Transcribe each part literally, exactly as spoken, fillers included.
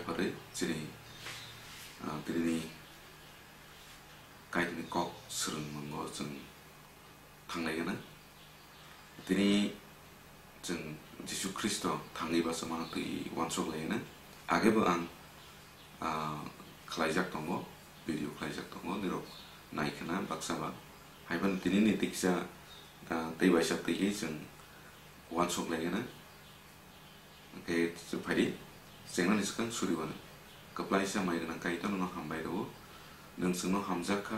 Hwrwi chini, ah, tinini Kaitorni kok swrwngmwngo chwng thanglai gana. Tini chwng Jisu Khristo thangwi basa mano twi uansuk lai gana. Agebo ang, ah, khlaijak tongo, video khlaijak tongo, nirok nai khna baksa ba. Haiphano tinini tiksa, ah, tei baisa twi chwng uansuk lai gana. Hwnkhe phaidi, chengnani swkang suri uanw. Kwplaisa mai gwnang Kaitor nono hambai rwo. Nwng chwngno hamjak kha,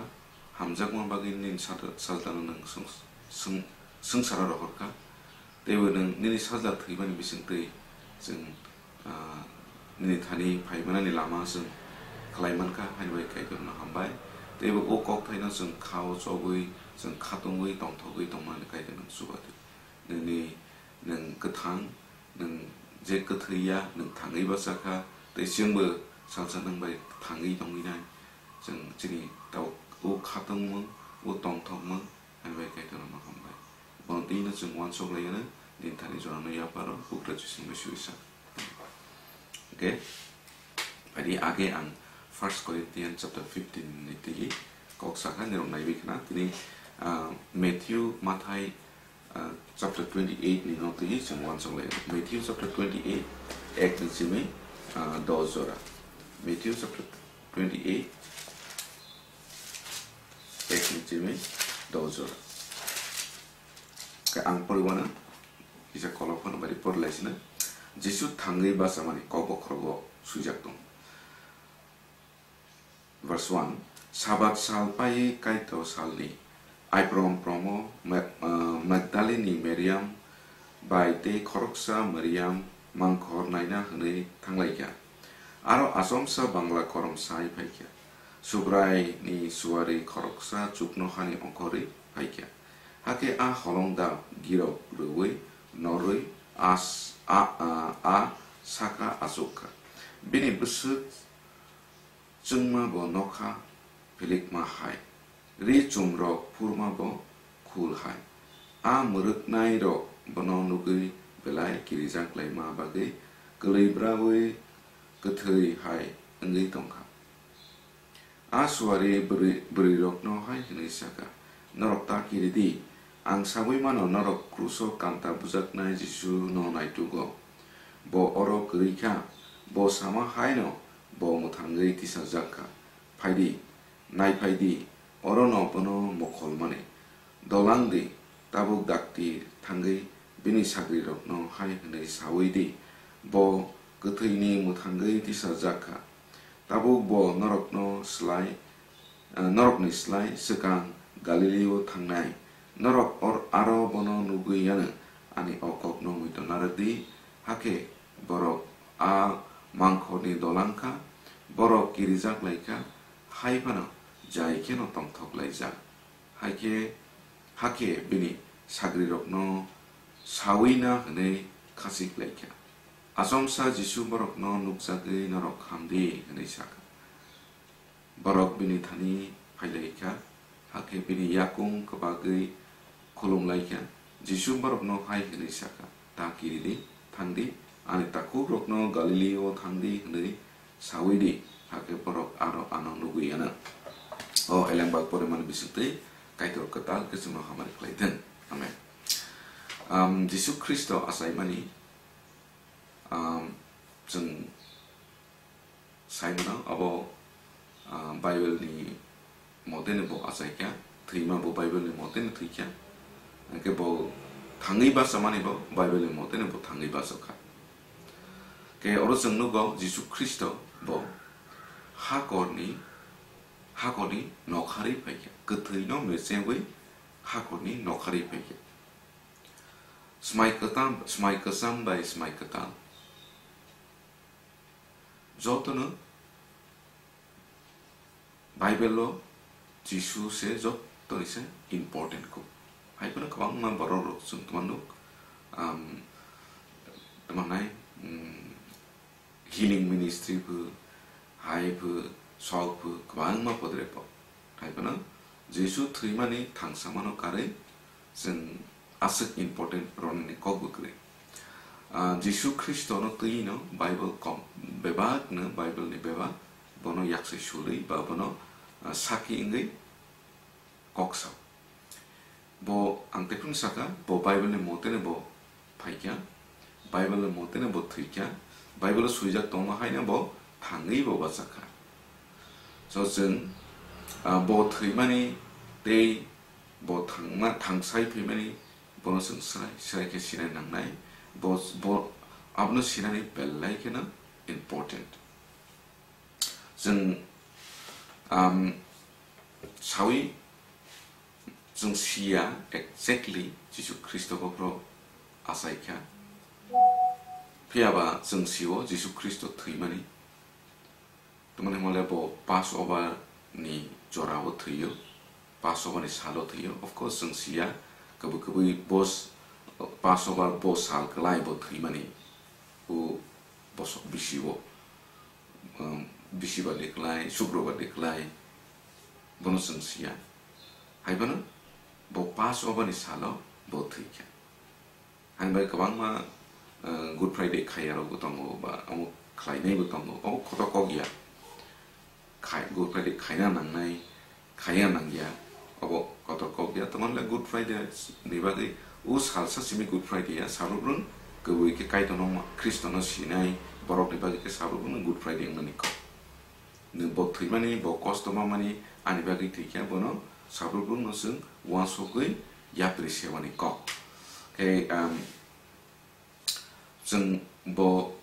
hamjakma bagwi nini sat-, sajlano nwng swng-, swng-, swngcharo rohor kha. Teibo nwng nini sajla thwimani bisingtwi chwng, ah, nini thani phaimanani lama chwng khlai man kha, haini bai Kaitor nono hambai. Teibo o kokthaino chwng kha-o chobwi, chwng khatungwi tongthogwi tongmani Kaitor nono chubadio. Nini, nwng kwthang, nwng je kwthwi ya, nwng thangwi basa kha, tei chwngbo salsa nwng bai thangwi tongwi nai. Chwng chini tabuk o khatungmung, o tongthokmung, haini bai Kaitor nono hambai. Bono twino chwng uansuk lai gana, nini thani jorano yaparo, bugra chisingbo suisa. Okay? Ani age ang First Corinthians chapter fifteen ni tigi kok sakha, nirok naiwi khna. Tini, ah, Matthew, Mathai, ah, chapter twenty-eight ni no tigi chwng uansuk lai. Matthew chapter twenty-eight, ek ni simi, ah, dos jora. Matthew chapter twenty-eight, ek ni simi dos jora. Khe ang poriwano kisa kolok phano bari porlaisina. Jisu thangwi bachamani kok bokhorogo swijak tong. Verse one, Sabat sal paiwi Kaitor salni aiprom promo Mag-, ah, Magdalini Mariam bai tei khoroksa Mariam mangkhor naina hwnwi thanglaikha. Aro achomsa bangla korom sai phaikha. Subraini suari khoroksa chuknohani ongkhorwi phaikha. Hakhe a holongda girok rwui norwi a s-, a, a, a saka achuk kha. Bini bwswk chwngma bo nokha philikma hai, ri chumrok phurma bo khul hai. A mwrwknairok bono nugwi belai kirijak laima bagwi kwlwi braui kwthwi hai wngwi tongkha. A suari bwrwi-, bwrwirokno hai hwnwi sa kha, "Norok ta kiri di, ang saui mano norok kruso kanta bujaknai Jisuno naitugo. Bo oro kwrwi kha, bo sama haino bo mwthangwi tisajak kha. Phai di, nai phai di, orono bono mokholmani." Dolang di, tabuk dakti thangwi bini sagrirokno hai hwnwi saui di, "Bo kwthwini mwthangwi tisajak kha. Tabuk bo norokno slai, eh, norokni slai swkang Galilio thangnai. Norok or-, aro bono nugwi yanw ani o kokno muitu narwk di." Hakhe borok a mangkhorni dolang kha, borok kirijak lai kha, hai phano jai kheno tongthok laijak. Hai khe, hakhe bini sagrirokno saui na hwnwi khachik lai kha. Achomsa Jisu borokno nukjagwi, "Norok ham di," hwnwi sa kha. Borok bini thani phai lai kha, hakhe bini yakung kwbagwi khulum lai kha. Jisu borokno hai hwnwi sa kha, "Ta kiri di, thang di, ani takhukrokno Galilio thang di hwnwi saui di, hakhe borok aro ano nugwi anw." O elembak porimani bisingtwi Kaitor kwtal khe chwngno hamari khlai thung. Amen. Am, Jisu Khristo achaimani, am, chwng sai mano, abo, ah, Bible ni moteno bo achai kha, thwima bo Bible ni moteno thwi kha, hwnkhe bo thangwi bachamani bo Bible ni moteno bo thangwi bachok kha. Khe oro chwng nugo Jisu Khristo bo hakorni, hakorni nokharwi phai kha, kwthwino mechengwi hakorni nokharwi phai kha. Smai kwtam, smai kwcham bai smai kwtal. Jotono Bible-o Jisu se jotoni se important kho. Hai phano kwbangma borok rok chwng tongma nuk, um, tongma nai, um, healing ministry pho, hai pho, sok pho, kwbangma podre pho. Hai phano Jisu thwimani thangsamano karwi chwng aswk important rwnani kok bwkrwi. Ah, Jisu Khristono twino Bible kom-, bebak no Bible ni bebak bono yaksai sulwi ba bono, ah, sakhi wngwi kok sao. Bo ang tephuru sakha, bo Bible ni motene bo phaikha, Bible ni motene bo thwikha, Bible o swijak tongma haino bo thangwi bo bachakha. So chwng, ah, bo thwimani tei bo thangma, thangsai phaimani bono chwng srai srai khe sinai nangnai. Bo, bo abono sinani belai kheno important. Chwng, um, sawi chwng siya exactly Jisu Khristo bophro achaikha. Phiyaba chwng sio Jisu Khristo thwimani. Tamoni hwnle bo Passover ni jorao thwio, Passover ni salo thwio. Of course, chwng siya, kwbwi kwbwi bo s-, Passover bo sal kwlai bo thwimani, o bosok bisio, um, bisibar ni kwlai, sukrobar ni kwlai, bono chwng siya. Haiphano bo Passover ni salo bo thwikha. Hwnbai kwbangma, eh, Good Friday khaiyarokbo tongo, ba omo khlainaibo tongo, obo kotor kok ya. Khai-, Good Friday khaina nangnai, khaiya nangya, obo kotor kok ya. Tamoni le Good Friday ni bagwi o salsa simi Good Friday ya, sabrubrum kwbwi khe Kaitorno ma-, Khristono sinai borokni bagwi khe sabrubrum Good Friday wngmani kok. Nwng bo thwimani, bo kosto mamani, ani bagwi thwikha, bono sabrubrum no chwng uansugwi yapri sewani kok. Khe, um, chwng bo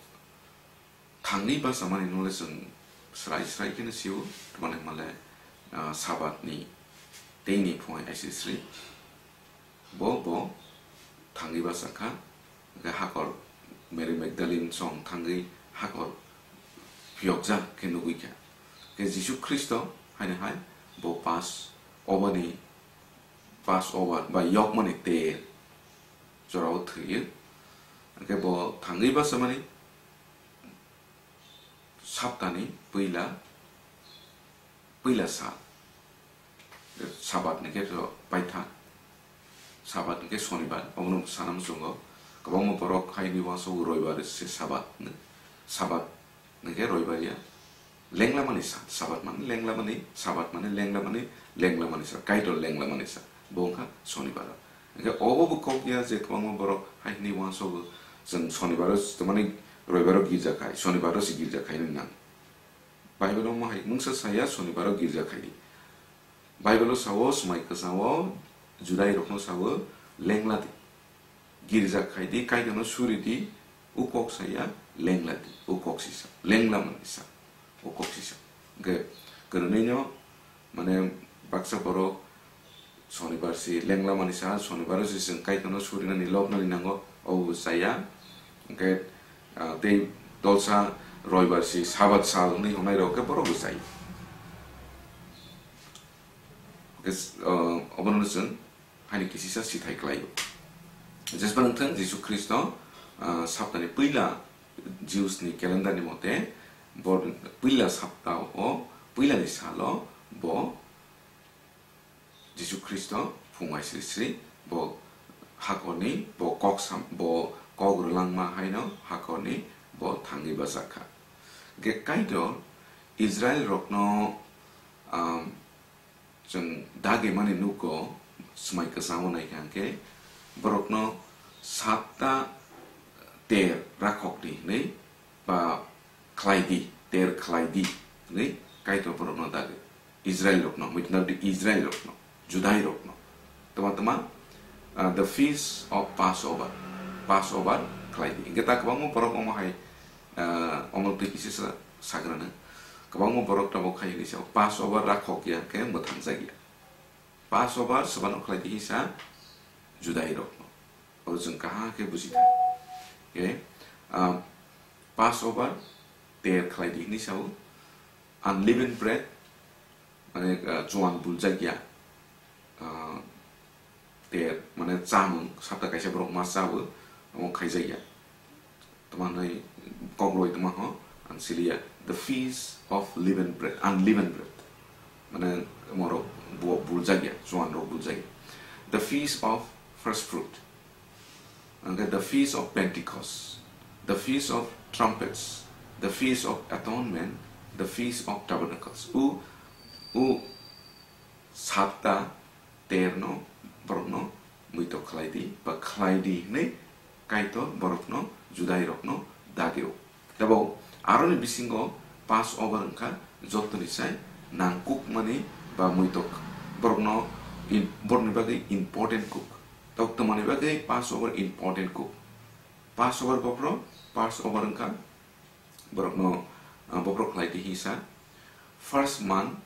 thangwi bachamani nole chwng srai srai kheno sio, tamani hwnle, uh, Sabat ni tei ni phungai aisisri. Bo, bo thangwi bachakha, hwnkhe hakor Mary Magdalene song thangwi hakor phiyokjak khe nugwi kha. Khe Jisu Khristo haino hai bo Passover ni, Passover ba yokmani ter jorao thwiyo. Hwnkhe bo thangwi bachamani saptani puila, puila sal. Sabat ni khe to paitha. Sabat ni khe Sonibar, obono sana muchungo. Kwbangma borok haini uansuk Roibar se Sabat hwno. Sabat ni khe Roibar ya. Lenglamani sa, Sabat mane lenglamani, Sabat mane lenglamani, lenglamani sa, Kaitor lenglamani sa. Bo wngkha Sonibar. Hwnkhe obo bo kok ya je kwbangma borok haini uansugo chwng Sonibaro, tamani Roibaro girja khai, Sonibaro se girja khai nang. Bible o mo hai mungsa saya Sonibaro girja khai di. Bible o sao swmai kwchao Judai rokno sao lengla di. Girja khai di, Kaitorno suri di, o kok saya lengla di, o kok sisa, lengla mani sa, o kok sisa. Hwnkhe kwrwngwi no mane baksa borok Sonibar si lengla mani sa, Sonibar o si chwng Kaitorno surinani lobnani nango, obo bo chaya. Hwnkhe, ah, tei dolsa Roibar si Sabat sal hwnwi hwnai rok khe borok bo chaya. Hwnkhe, ah, obono chwng haini kisisa sithai khlaio. Jesba wngthang Jisu Khristo, ah, saptani puila Jews ni calendar ni mote bo puila sapta o, puila ni salo bo Jisu Khristo phung aisri sri bo hakorni, bo kok sam, bo kok rwlangma haino hakorni bo thangwi bachakha. Hwnkhe Kaitor Israel rokno, um, chwng dagimani nugo, swmai kwchao naikha hwnkhe borokno satta ter rakhokdi hwnwi ba khlai di, ter khlai di hwnwi Kaitor borokno dagi. Israel rokno, muitu nabdi Israel rokno, Judai rokno. Tama tama, ah, the feast of Passover, Passover khlai di. Hwnkhe ta kwbangma borok omo hai, ah, omo twi kisa sa-, sagrano. Kwbangma borok tabok khai hwnwi sao, Passover rakhok ya khe mwthang jak ya. Passover swbano khlai di hisa Judai rokno. Abo chwng kaham khe buji thai. Khe, ah, Passover ter khlai di hwnwi sao, unleavened bread, mane, ah, chuan buljak ya, ah, ter, mane chamung, sapta kaisa borok ma chao, omo khaijak ya. Tama hwnwi kok rwui tongma ho, ang siliya. The feast of leavened bread, unleavened bread. Mane morok bu-, buljak ya, chuan rok buljak ya. The feast of first fruit. Hwnkhe the feast of Pentecost, the feast of trumpets, The Feast of Atonement, the Feast of Tabernacles. U, u sapta terno borokno muitok khlai di, ba khlai di hwnwi Kaitor borokno, Judairokno dagio. Tebo aroni bisingo Passover wngkha jotoni sai nangkukmani ba muitok, borokno in-, borokni bagwi important kuk. Tok twmani bagwi Passover important kuk. Passover bophro, Passover wngkha borokno, ah, bophro khlai di hisa first month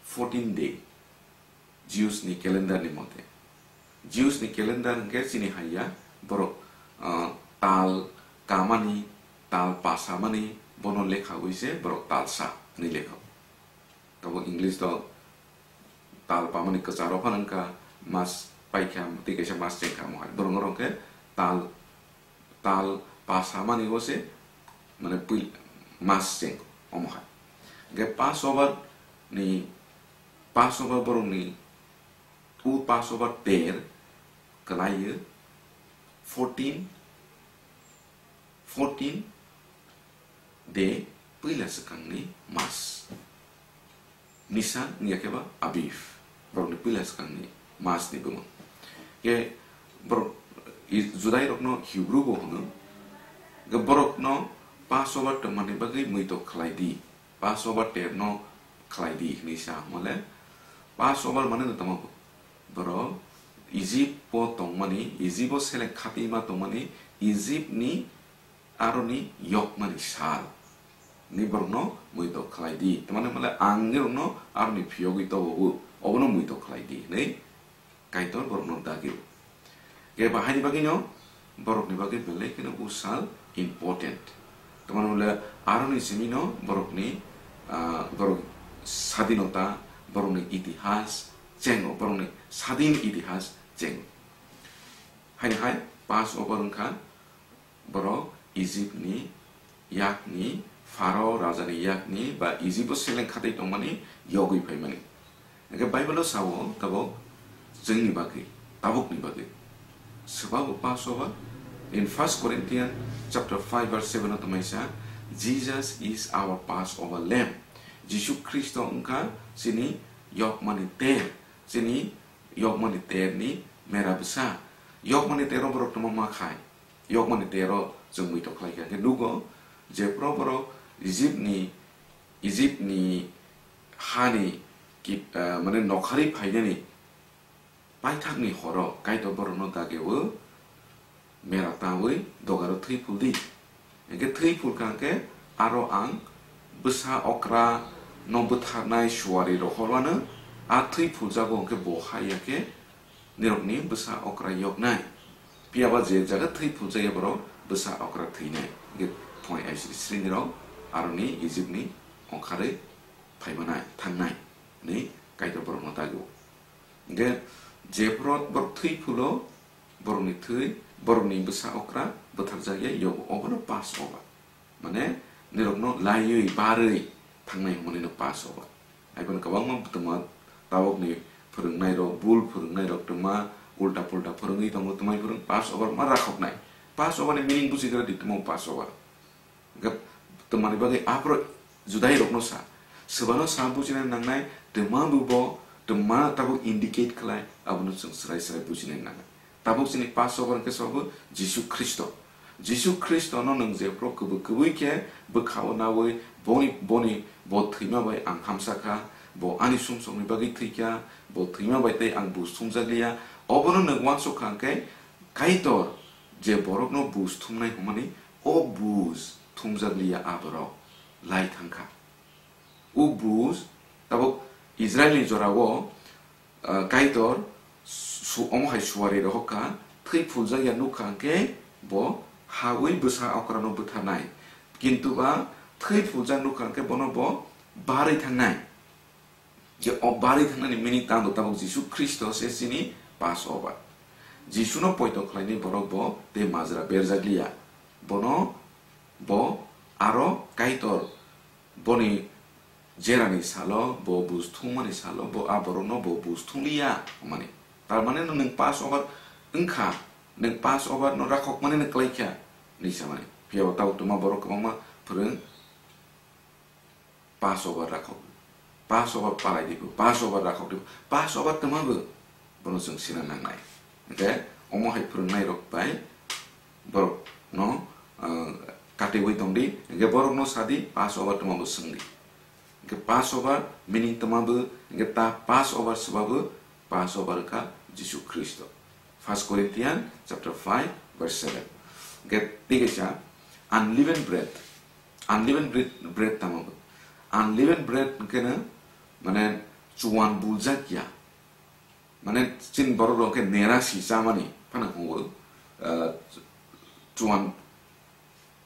fourteen day, Jews ni calendar ni mote. Jews ni calendar hwnkhe chini haiya borok, ah, tal kamani, tal pasamani, bono lekha wi se borok talsa hwnwi lekha. Tabo English do tal pamani kwcharo phano wngkha, mas paikha, tei kaisa mas chengkha omo hai. Borok no rok khe tal, tal pasamani o se, mane pui mas cheng omo hai. Hwnkhe Passover ni, Passover borok ni, u Passover ter kwlai o fourteen, fourteen de puila swkangni mas. Nisan wngya khe ba Aviv, borokni puila swkangni masni bumung. Khe borok i-, Judairokno Hebrew bo hwno. Khe borokno Passover tongmani bagwi muitok khlai di, Passover terno khlai di hwnwi sa hwnmale, Passover mane no tamo borok Egypt o tongmani, Egypt o seleng khatwi ma tongmani, Egypt ni aroni yokmani sal ni borokno muitok khlai di. Tamani hwnmale ang nirokno aroni phiyogwi tobogo, obono muitok khlai di hwnwi Kaitor borokno dagio. Khe bahaini bagwino borokni bagwi belai kheno u sal important. Tamani hwnmale aroni simino borokni, ah, borok sadinota, borokni itihas chengo, borokni sadin itihas chengo. Haini hai Passover wngkha borok Egypt ni yakni, Pharaoh raja ni yakni ba Egypt o seleng khatwi tongmani yogwi phaimani. Hwnkhe Bible o sao tabok chwngni bagwi, tabukni bagwi. Swbabo Passover, in First Corinthians chapter five verse seven o tongmai sa, "Jesus is our Passover lamb." Jisu Khristo wngkha chini yokmani ter, chini yokmani terni mera bwsa. Yokmani tero borok tongma ma khai. Yokmani tero chwng muitok khlai kha. Hwnkhe nugo, jephru borok Egypt ni, Egypt ni hani ki-, ah, mane nokhari phainani paithakni horo Kaitor borokno dageo mera tawi dogaro thwi phul di. Hwnkhe thwi phulkha hwnkhe aro ang bwsa okra no bwtharnai suari rohorwano a thwi phuljago hwnkhe bo haiya khe nirokni bwsa okra yoknai. Phiya ba je jaga thwi phuljakya borok bwsa okra thwinai. Hwnkhe phone aisiri srinirok aroni Egypt ni ongkharwi phaimanai, thangnai hwnwi Kaitor borokno dagio. Hwnkhe jephru borok thwi phulo, borokni thwi, borokni bwsa okra bwtharjakya yogo, obono Passover. Mane, nirokno laiwi, barwi thangnai hwnmani no Passover. Haiphano kwbangma twma tabukni phwrwngnairok, bul phwrwngnairok twma ulta pulta phwrwngwi tongo, twmai phwrwng Passover ma rakhoknai. Passover ni meaning bujigra di twma Passover. Hwnkhe twmani bagwi aphuru Judairokno sa, swbano sa bujina nangnai, twma bo bo twma tabuk indicate khlai, abono chwng swrai swrai bujina nangnai. Tabuk chini Passover hwnkhe sobo Jisu Khristo. Jisu Khristono nwng jephru kwbwi kwbwi khe bwkhao naui boni, boni bo thwima bai ang hamsa kha, bo ani sumsokni bagwi thwi kha, bo thwima bai tei ang buj thumjakliya, obono nwng uansuk kha hwnkhe Kaitor je borokno buj thumnai hwnmani, o buj thumjakliya a borok lai thangkha. O buj tabuk Israilni jorao, ah, Kaitor su-, omo hai suari rohorkha, thwi phuljak ya nukha hwnkhe bo hawi bwsa okrano bwtharnai. Kintu ba thwi phuljak nukha hwnkhe bono bo barwi thangnai. Je o barwi thangnani meaning tando tabuk Jisu Khristo se chini Passover. Jisuno poito khlainai borok bo tei majra berjakliya. Bono bo aro Kaitor boni jerani salo, bo buj thumani salo, bo a borokno bo buj thumliya hwnmani. Tar mane no nwng Passover wngkha, nwng Passover no rakhokmani no klaikha, hinwi samani. Phiya bo tabuk twma borok kwbangma phwrwng Passover rakhok. Passover palai dibo, Passover rakhok dibo, Passover twma bo bono chwng sina nangnai. Hwnkhe omo hai phwrwngnai rok bai borok no, ah, katiwi tongdi, hwnkhe borok no sadi Passover twma bo swngdi. Hwnkhe Passover meaning twma bo, hwnkhe ta Passover swba bo, Passover wngkha Jisu Khristo. First Corinthians chapter five verse seven. Hwnkhe tei kaisa unleavened bread. Unleavened bread, bread tamo bo? Unleavened bread hwnkhe no, mane, chuan buljak ya. Mane, chini borok rok khe nera si chamani phano hwngo, ah, chuan,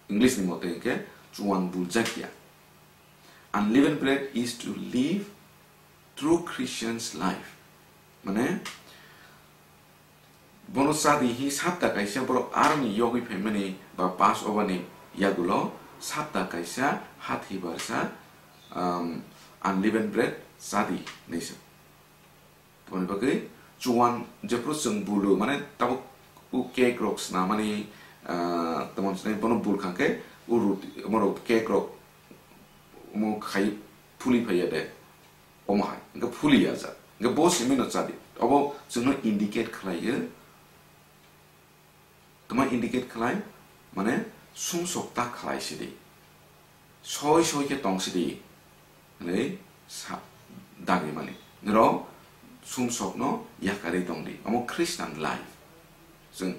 English ni mote hwnkhe chuan buljak ya. Unleavened bread is to live true Christian's life. Mane, bono chadi hi sapta kaisa borok aroni yogwi phaimani ba Passover ni yagulo sapta kaisa hathi barsa, um, unleavened bread chadi hinwi sa. Tamoni bagwi chuan jephru chwng bulu, mane tabuk u cake rok snamani, ah, tamoni swnai bono bul khangkhe u roti, omo rok cake rok omo khai phuli phaiya de, omo hai, hwnkhe phuli ya jak, hwnkhe bo simi no chadi, obo chwngno indicate khlaiyo. Tamo indicate khlai, mane sumsok ta khlai sidi, soi soi khe tong sidi, hinwi sa-, dagi mani. Nirok sumsokno yakarwi tongdi. Omo Christian life. Chwng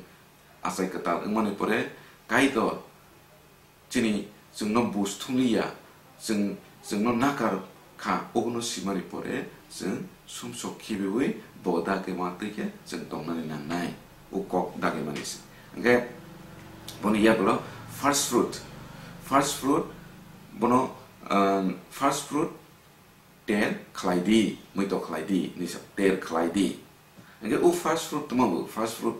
achai kwtal wngmani pore Kaitor chini chwngno bus thumliya, chwng, chwngno nakar kha, obono simani pore chwng sumsok khibiwi bo dagima twi khe chwng tongnani nangnai, o kok dagimani se. Hwnkhe boni yagulo first fruit, first fruit bono, um, first fruit ter khlai di, muito khlai di, hinwi sa, ter khlai di. Hwnkhe o first fruit tamo bo, first fruit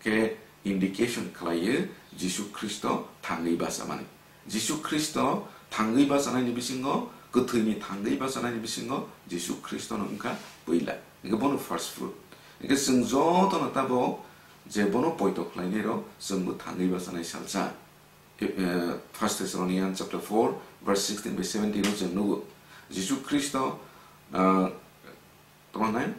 khe indication khlaiyo Jisu Khristo thangwi bachamani. Jisu Khristo thangwi bachanaini bisingo, kwthwini thangwi bachanaini bisingo Jisu Khristono wngkha puila. Hwnkhe bono first fruit. Hwnkhe chwng jotono tabok je bono poito khlainairok chwngbo thangwi bachanai salsa. Eh, First Thessalonians chapter four verse sixteen by seventeen o chwng nugo. Jisu Khristo, ah, tamo hinai,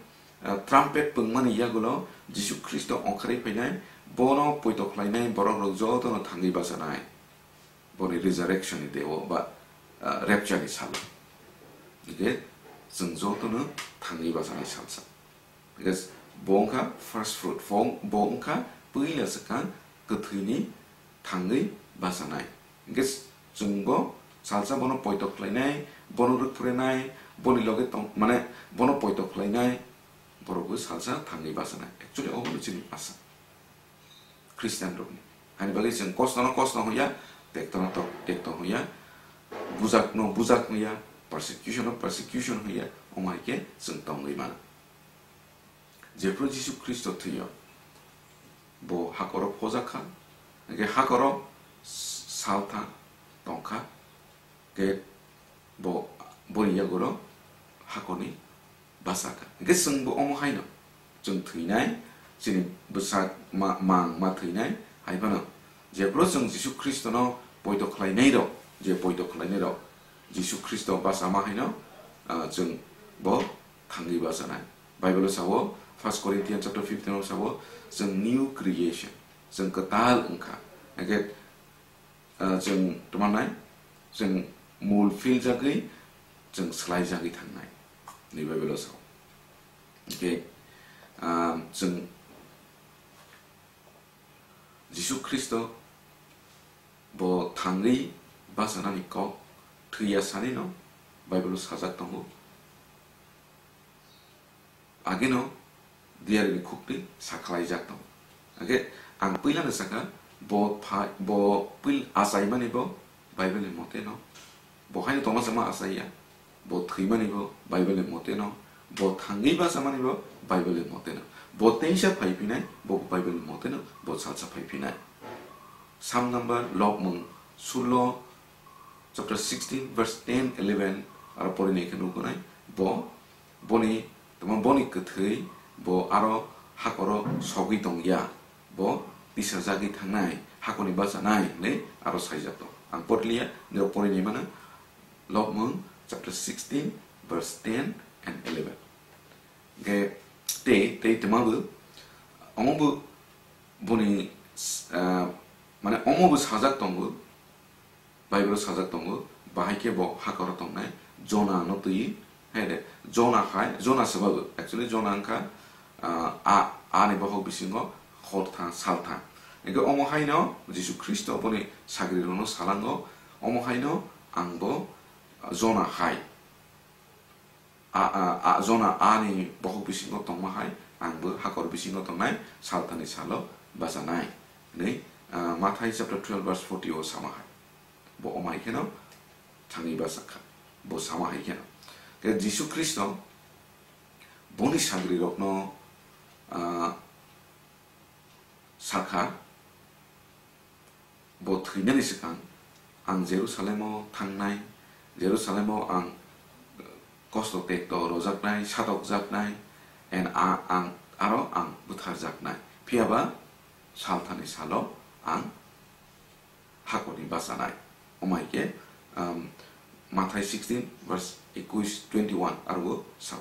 ah, trumpet pungmani yagulo Jisu Khristo ongkharwi phainai, bono poito khlainai borok rok jotono thangwi bachanai. Boni resurrection ni deo ba, ah, rapture ni salo. Hwnkhe chwng jotono thangwi bachanai salsa. Because bo wngkha first fruit, bo, bo wngkha puila swkang kwthwini thangwi bachanai. Hwnkhe chwngbo salsa bono poito khlainai, bono rwkphrenai, boni loge tong, mane bono poito khlainai, borokbo salsa thangwi bachanai. Actually, obono chini asa. Christian rokni. Hani bagwi chwng kostono kosto hwnya, tektono tok-, tekto hwnya, bujakno bujak hwnya, persecution no persecution hwnya, omo hai khe chwng tongwi mano. Jephru Jisu Khristo thwiyo, bo hakoro phojak kha, hwnkhe hakoro s-, saltha tongkha, hwnkhe bo, boni yagoro hakorni basa kha. Hwnkhe chwngbo omo haino chwng thwinai, chini bwsak ma, mang ma thwinai, hai phano jephru chwng Jisu Khristono poito khlainairok, je poito khlainairok, Jisu Khristo bachama haino, ah, chwng bo thangwi bachanai. Bible o sao, First Corinthians chapter fifteen o sao, chwng new creation, chwng kwtal wngkha. Hwnkhe, ah, chwng tamo nai, chwng mul philjagwi, chwng swlaijagwi thangnai, hinwi Bible o sao. Hwnkhe, ah, chwng Jisu Khristo bo thangwi bachanani kok thwiya sanino Bible-o sajak tongo. Ageno diyarini khukti sakhlaijak tongo. Hwnkhe ang puilano sakha, bo pha-, bo puil-, achaimani bo Bible-ni mote no. Bo haino tongma chama achaiya. Bo thwimani bo Bible ni mote no, bo thangwi bachamani bo Bible ni mote no, bo teisa phai phinai bo Bible ni mote no, bo salsa phai phinai. Psalm number lobmung sullo, chapter sixteen, verse ten, eleven, aro porinai khe nugo nai, bo, boni, tamo boni kwthwi, bo aro hakoro sogwi tongya, bo tisajagwi thangnai, Hakorni bachanai hinwi aro saijak tongo. Ang porliya, nirok porwi nai mano, Lobmung chapter sixteen, verse ten and eleven. Hwnkhe tei, tei twma bo, omo bo boni, ah, mane omo bo sajak tongo, Bible sajak tongo, bahai khe bo hakoro tongnai, Jona no twi, hai de, Jona hai, Jona se ba bo, actually Jona wngkha, ah, a, a ni bokhok bisingo hor thang, sal thang. Hwnkhe omo haino Jisu Khristo boni sagrirokno salango, omo haino ang bo Jona hai. A, a, a, Jona ani bokhok bisingo tongma hai, ang bo hakor bisingo tongnai, salthani salo bachanai. Hwnwi, ah, Mathai chapter twelve verse forty o sama hai. Bo omo hai kheno thangwi bachakha. Bo sama hai kheno. Khe Jisu Khristo boni sagrirokno, ah, sakha, bo thwinani swkang ang Jerusalemo thangnai, Jerusalemo ang kosto tekto rojaknai, satokjaknai, and a-, ang aro ang butharjaknai. Phiyaba salthani salo ang hakorni bachanai. Omo hai khe, um, Mathai sixteen verse ekush, twenty-one aro o sao.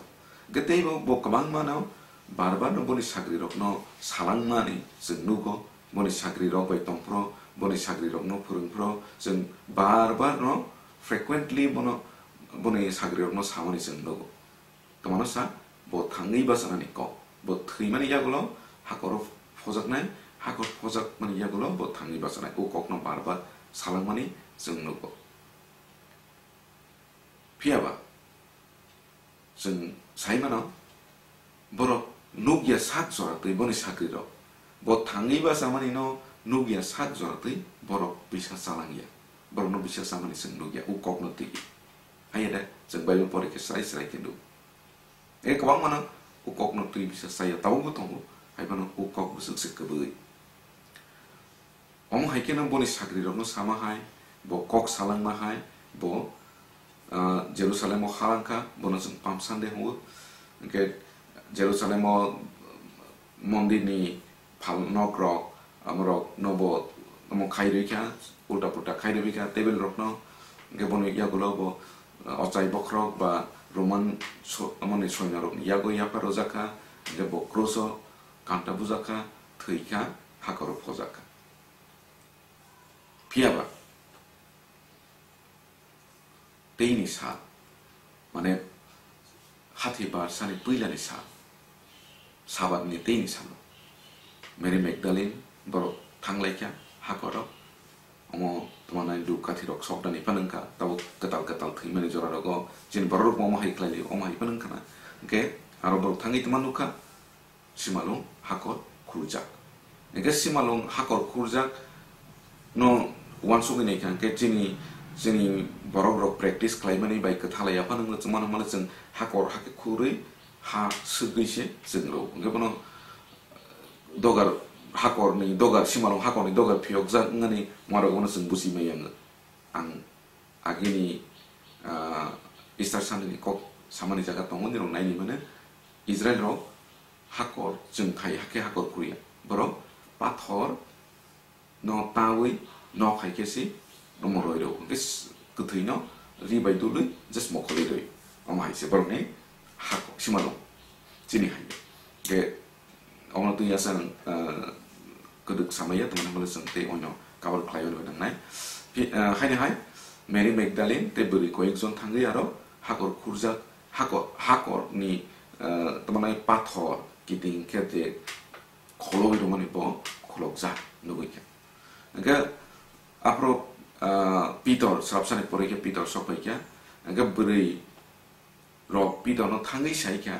Hwnkhe teibo bo kwbangmano bar bar no boni sagrirokno salangmani chwng nugo, boni sagrirok bai tongphro, boni sagrirokno phwrwngphro, chwng bar bar no frequently bono, boni sagrirokno samani chwng nugo. Twmano sa bo thangwi bachanani kok. Bo thwimani yagulo hakoro phojaknai, hakor phojakmani yagulo bo thangwi bachanai. O kokno bar bar salangmani chwng nugo. Phiyaba chwng sai mano, borok nukya sak jora twi boni sagrirok. Bo thangwi bachamani no nukya sak jora twi borok bisa chalangya. Borokno bisa chamani chwng nukya, o kokno twi. Haiya da, chwng Bible pori khe srai srai khe nuk. E kwbangmano o kokno twi bisa chaya tabukbo tongo, hai phano o kok bwswk se kwbwi. Omo hai kheno boni sagrirokno sama hai, bo kok salangma hai, bo, ah, Jerusalemo halangkha, bono chwng Palm Sunday hwngo. Hwnkhe Jerusalemo mondirni phal nokrok, amorok nobo omo khai rwi kha, ulta pulta khai rwi kha table rokno. Hwnkhe boni yagulo bo, ah, ochai bokhorok ba Roman so-, amoni soinorokni yago yapha rwjak kha, hwnkhe bo kruso kanta bujak kha, thwi kha, hakoro phojak kha. Phiyaba teini sal, mane, hathi bar sani puilani sal, Sabatni teini salo Mary Magdalene borok thanglaikha hakoro. Omo tongmani duk kathirok sokdani phano wngkha, tabuk kwtal kwtal thwimani jorarogo chini bororok omo hai khlaili, omo hai phano wngkha na. Hwnkhe aro borok thangwi tongma nukha, simalwng hakor khurjak. Hwnkhe simalwng hakor khurjak no uansugwi naikha, hwnkhe chini, chini borok rok practice khlaimani bai kwthalai aphano wngwi chwngmano hwnmale chwng hakor hakhe khurwi ha swgwi se chwng rw. Hwnkhe bono dogar hakorni dogar, simalwng hakorni dogar phiyokjak wngmani uarok bono chwng buchi maya wngwi. Ang agini, ah, Easter Sunday ni kok samani jaga tongo, nirok naini mano Israel rok hakor chwng khai hakhe hakor khurya. Borok pathor no tawi nok hai khe se omo roi rw. Hwnkhe s-, kwthwi no ri bai dului just mokholwi rwi. Omo hai se borokni hakor simalwng chini hai. Hwnkhe Omo twi aswk ang, ah, kwdwk samaya, tongmani hwnle chwng tei oino cover khlaiwi rwui nangnai. Phi-, ah, haini hai Mary Magdalene tei bwrwi koyekjon thangwi aro hakor khurjak, hakor, hakorni, ah, tongmani pathor kiting khe je kholobwi rwmani bo kholokjak nugwi kha. Hwnkhe aphuru, ah, Pitor, swrapsani pore khe Pitor sok pai kha. Hwnkhe bwrwi rok Pitor no thangwi sai kha,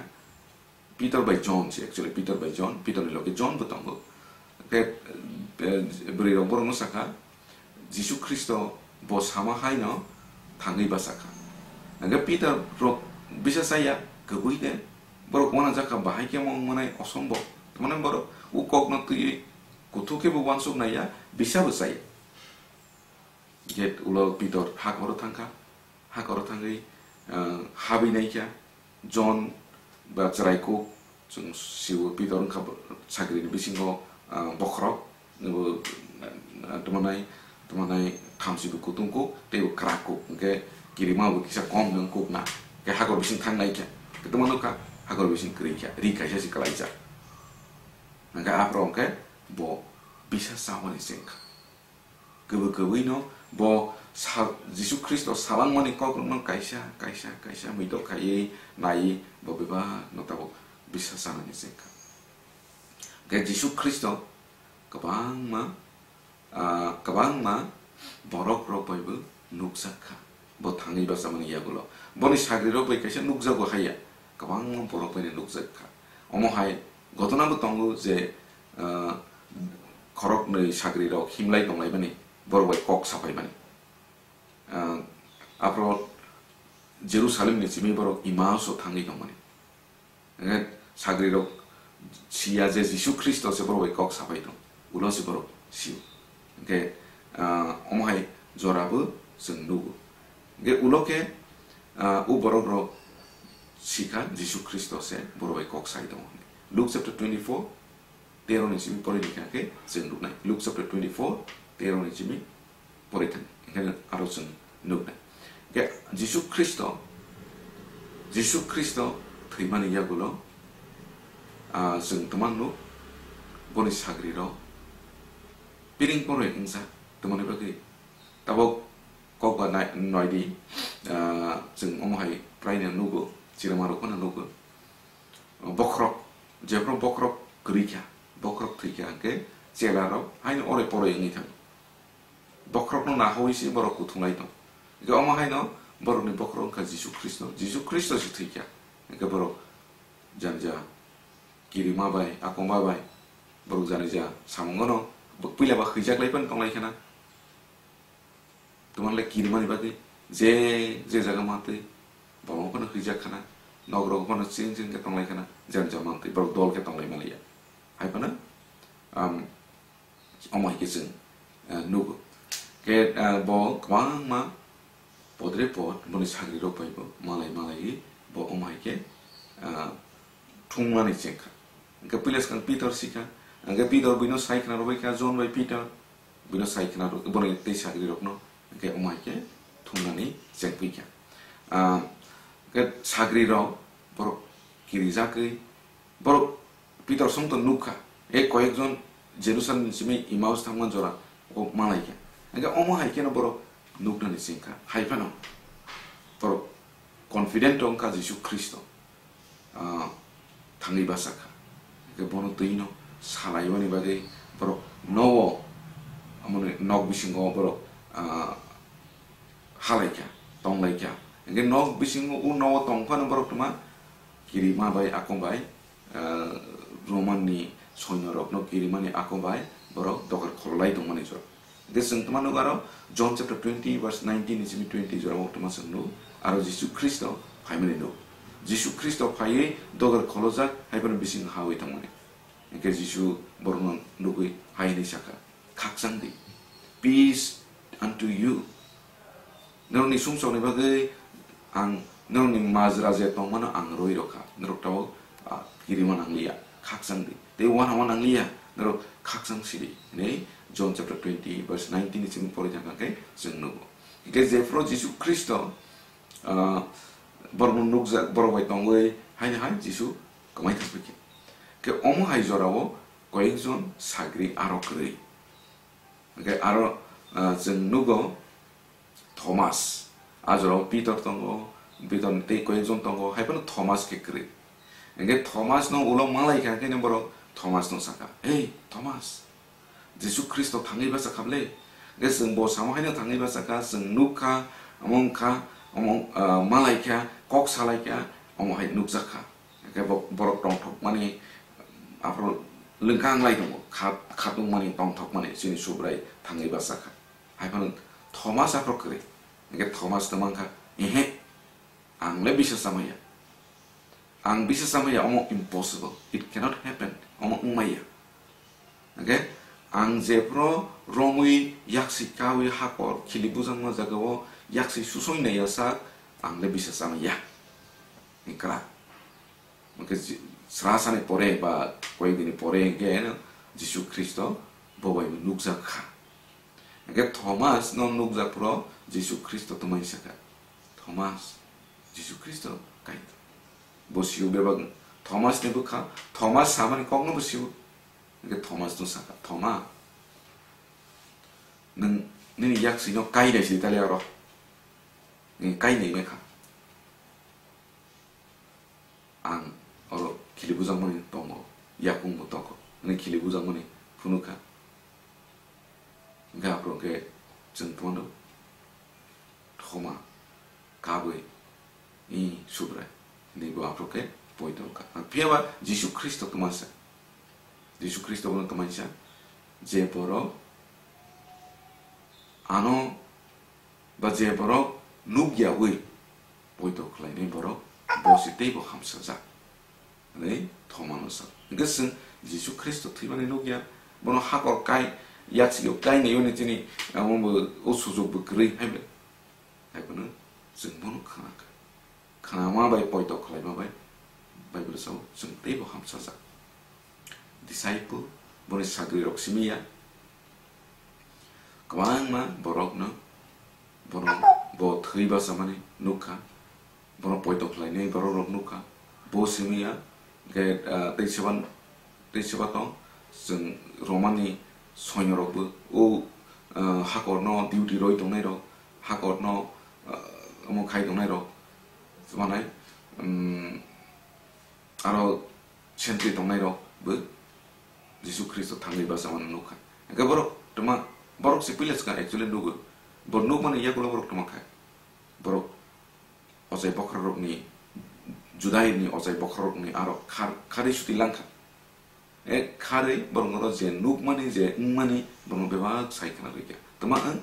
Pitor bai John se, actually Pitor bai John, Pitor ni loge John bo tongo. Hwnkhe, eh, bwrwi rok borok no sakha, Jisu Khristo bo sama hai no thangwi bachakha. Hwnkhe Pitor rok bisa chaya, kwbwi de, borok uanajak kha, bahai khe omo wngmanai osombhob. Tamani borok o kok no twiwi kuthuk khe bo uansuk naiya, bisa bo chaya. Gate ulo Pitor hakoro thangkha, hakoro thangwi, ah, habwi naikha. John ba chwraikuk, chwng sio Pitor wngkha bo-, sagrini bisingo, ah, bokhorok. Bo, ah, tamo nai, tamo nai thamsi bo kutung kuk, tei bo kwrak kuk. Hwnkhe kirima bo kisa kom hwnwi kuk na. Hwnkhe hakor bising thang nai khe. Hwnkhe tamo nukha, hakor bising kwrwi kha, ri kaisa se kwlaijak. Hwnkhe aphuru hwnkhe bo bisa chamani chengkha. Kwbwi kwbwino bo sa-, Jisu Khristo salangmani kokrokno kaisa, kaisa, kaisa muitok khaiwi naiwi bo bebakno tabuk bisa chanani chengkha. Hwnkhe Jisu Khristo kwbangma, ah, kwbangma borok rok bai bo nukjak kha. Bo thangwi bachamani yagulo boni sagri rok bai kaisa nukjago haiya, kwbangma borok bai nukjak kha. Omo hai ghotona bo tongo je, ah, khoroknwi sagri rok himlai tonglaimani, borok bai kok sapaimani. Ah, aphuru Jerusalem ni simi borok Emmaus o thangwi tongmani. Hwnkhe sagrirok siya je Jisu Khristo se borok bai kok sapai tong, ulo se borok sio. Hwnkhe, ah, omo hai jora bo chwng nugo. Hwnkhe ulo khe, ah, o borok rok sikha Jisu Khristo se borok bai kok sai tongo hwnwi. Luke chapter twenty-four, tero ni simi pori ni kha khe chwng nuknai. Luke chapter twenty-four, tero ni simi pori thang, hwnkhe aro chwng nuknai. Hwnkhe Jisu Khristo, Jisu Khristo thwimani yagulo, ah, chwng twmang nuk, boni sagrirok piring poroi wngsa, twmani bagwi tabuk kokba nai-, noidi, ah, chwng omo hai praino nugo, chirama rok phano nugo. Bokhorok, jephru bokhorok kwrwi kha, bokhorok thwi kha, hwnkhe chela rok haino ore poroi wngwi thango. Bokhorokno nahaui se borok kuthunglai tong. Hwnkhe omo haino borokni bokhorok wngkha Jisu Khristo. Jisu Khristo se thwi kha. Hwnkhe borok janija kirima bai, akongma bai, borok janija samungono bo puila ba hwijak lai phano tonglai khana. Twmani le kirimani bagwi je, je jaga mantwi, borok phano hwijak khana, nok rok phano ching ching khe tonglai khana, janija mantwi borok dol khe tonglai manliya. Hai phano, um, omo hai khe chwng, eh, nugo. Khe, eh, bo kwbangma podre pod boni sagri rok bai bo malai malaiwi bo omo hai khe, eh, thumnani chengkha. Hwnkhe puila swkang Pitor sikha, hwnkhe Pitor buino sai khna rwbaikha, John bai Pitor buino sai khna rw-, boni tei sagri rokno, hwnkhe omo hai khe thumnani chengphi kha. Ah, hwnkhe sagri rok borok kirijagwi borok Pitor songto nukha, e koyekjon Jerusalem ni simi Emmaus thangma jora o malaikha. Hwnkhe omo hai kheno borok nuknani chengkha. Hai phano borok confident wngkha Jisu Khristo, ah, thangwi bachakha. Hwnkhe bono twino salaimani bagwi borok nogo, amoni nok bisingo borok, ah, halaikha, tonglaikha. Hwnkhe nok bisingo o nogo tongphano borok twma kirima bai akong bai, ah, Roman ni soinyo rokno kirimani akong bai borok dogar khololai tongmani jora. Hwnkhe chwng twma nugo aro John chapter twenty verse nineteen ni simi twenty jora o twma chwng nugo. Aro Jisu Khristo phaimani nugo. Jisu Khristo phaiwi dogar kholojak hai phano bising hawi tongmani. Hwnkhe Jisu borokno nugwi hai hwnwi sakha, "Khakchang di, peace unto you." Norokni sumsokni bagwi ang norokni majra je tongmano ang rwi rwkha, norok tabuk, ah, kirima nangliya, khakchang di. Tei uanama nangliya, norok khakchang sidi, hwnwi John chapter twenty verse nineteen ni simi pori thangkha khe chwng nugo. Hwnkhe jephru Jisu Khristo, ah, borokno nukjak, borok bai tongwi haino hai Jisu kwmai thangphi khe. Khe omo hai jorao koyekjon sagri aro kwrwi. Hwnkhe aro, ah, chwng nugo Thomas. A jorao Pitor tongo, Pitor tei koyekjon tongo, hai phano Thomas khe kwrwi. Hwnkhe Thomas no ulo malai kha, hwnkhe borok Thomas no sakha, "Hei, Thomas, Jisu Khristo thangwi bachakha ble?" Hwnkhe chwng bo samo haino thangwi bachakha, chwng nukha, omo wngkha, omo, ah, malai kha, kok salai kha, omo hai nukjak kha. Hwnkhe bo-, borok tongthokmani, aphuru lwngkang lai tongo, khat-, khatungmani, tongthokmani, chini Subrai thangwi bachakha. Hai phano Thomas aphuru kwrwi. Hwnkhe Thomas no mankha, "Ehe, ang le bisa chamaya. Ang bisa chamaya, omo impossible. It cannot happen. Omo wngmaya. Hwnkhe ang jephru romwi yaksi kawi hakor khili bujakma jagao yaksi susoi naiya sak, ang le bisa chamaya." Hwnkhe kwrak. Hwnkhe ji-, sra sani pore ba koyek dini pore hwnkhe Jisu Khristo bo bai bo nukjak kha. Hingke Thomas no nukjak phuru Jisu Khristo twmai sakha, "Thomas, Jisu Khristo kainwi." Bo sio bebak Thomas ni bwkha, Thomas samani kok no bo sio. Hingke Thomas no sakha, "Thoma, nwng nini yaksino kainai si tali aro? Nwng kainai mekha?" Ang oro khili bujakmani tongo, yakung bo tongo, hwnwi khili bujakmani phunukha. Hingkhe aphuru khe chwng phano thoma kabwi, "I Subrai," hwnwi bo aphuru khe poito wngkha. Phiya ba Jisu Khristo twmasa, Jisu Khristo bono twmaisa, je borok ano ba je borok nukyawi poito khlainai borok, bo se teibo hamsajak, hwnwi Thomano sa. Hwnkhe chwng Jisu Khristo thwimani nukya, bono hakor kai, yaksio kainai hwnwi chini, amo bo o sujok bo kwrwi hai bai. Hai phano chwng bono khna kha. Khnama bai poito khlaima bai Bible sao chwng teibo hamsajak. Disciple, boni sagrirok simi ya. Kwbangma borokno bono bo thwi bachamani nukha, bono poito khlainai borokrok nukha, bo simi ya. Hingkhe, ah, tei seba, tei seba tong, chwng Romani soinyorokbo o, ah, hakorno duty roi tongnairok, hakorno, ah, omo khai tongnairok, tongmanai, um, aro sentry tongnairok bo Jisu Khristo thangwi bachamano nukha. Hingkhe borok twma, borok se puila swkang actually nugo. Bo nukmani yagulo borok twma khai. Borok ochai bokhorokni, Judaini ochai bokhorokni aro khar-, kharwi suti langkha. E kharwi borok oro je nukmani, je wngmani, borokno bebak sai khna rwkha. Twma wng,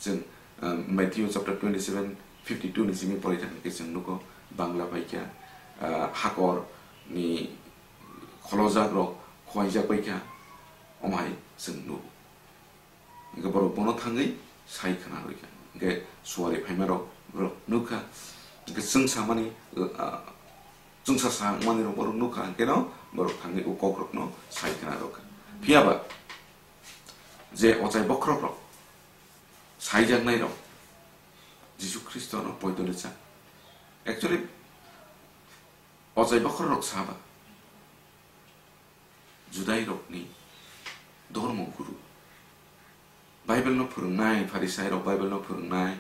chwng, ah, Matthew chapter twenty-seven fifty-two ni simi porai thangkhe chwng nugo, Bangla paikha, ah, hakorni kholojakrok khuaijak paikha, omo hai chwng nugo. Hingkhe borok bono thangwi sai khna rwkha. Hingkhe suari phaimarok borok nukha. Hingkhe chwngsamani, ah, chwngsa sa wngmanirok borok nukha. Hingkheno borok thangwi o kokrokno sai khna rwkha. Phiya ba je ochai bokhorokrok saijaknairok Jisu Khristono poito rwcha. Actually, ochai bokhorok saba Judairokni dhormo guru, Bible no phwrwngnai, Pharisairok Bible no phwrwngnai,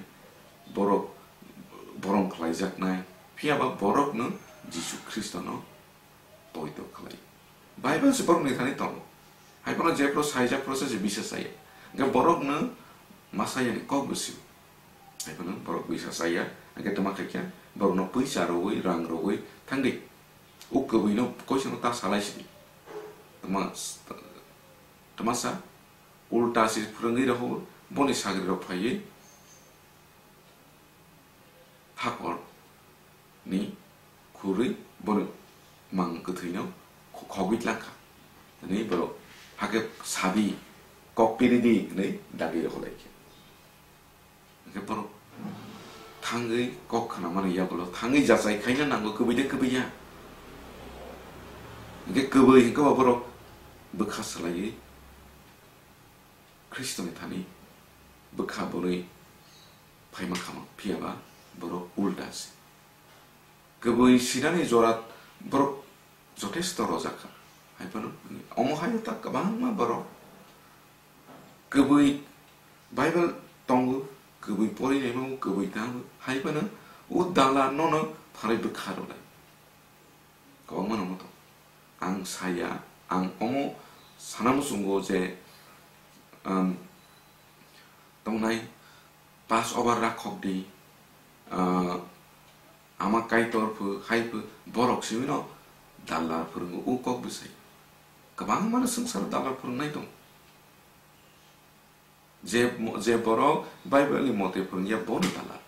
borok borom khlaijaknai, phiya ba borokno Jisu Khristono poito khlai. Bible se borokni thani tongo. Hai phano jephru saijak phuru se bisa chaya. Hingkhe borokno Masayani kok bo sio. Hai phano borok bisa chaya, hingkhe twma khaikha, borokno puisa rwui, rang rwui thangdi. O kwbwino koisono ta salai sidi. Twma, twmasa ulta se phwrwngwi rw-, boni sagrirok phaiwi hakorni khurwi boni mang kwthwino kho-, khogwi tlangkha. Hwnwi borok hakhe sadi, kok piridi hwnwi dagi rohorlaikha. Hingkhe borok thangwi kok khnamani yagulo thangwi jachai khaina nango, kwbwi de kwbwi ya. Hingkhe kwbwi hingkhe bo borok bwkha swlaiwi Khristoni thani bwkha bwnwi phaima khama, phiya ba borok ulta se. Kwbwi sinani jora borok jotesto rojak kha. Hai phano omo hai ta kwbangma borok kwbwi Bible tongo, kwbwi pori naima, kwbwi tamo, hai phano o dala nono pharwi bwkha rwlai. Kwbangma no moto. Ang saya, ang omo sana muchungo je, um, tongnai pass over rakhok di, uh, ama Kaitor pho, hai pho, borok simi no dala phwrwngo, o kok bwsai. Kwbangma no swngcharo dala phwrwngnai tong. Je, je borok Bible ni mote phwrwngya, bono dala.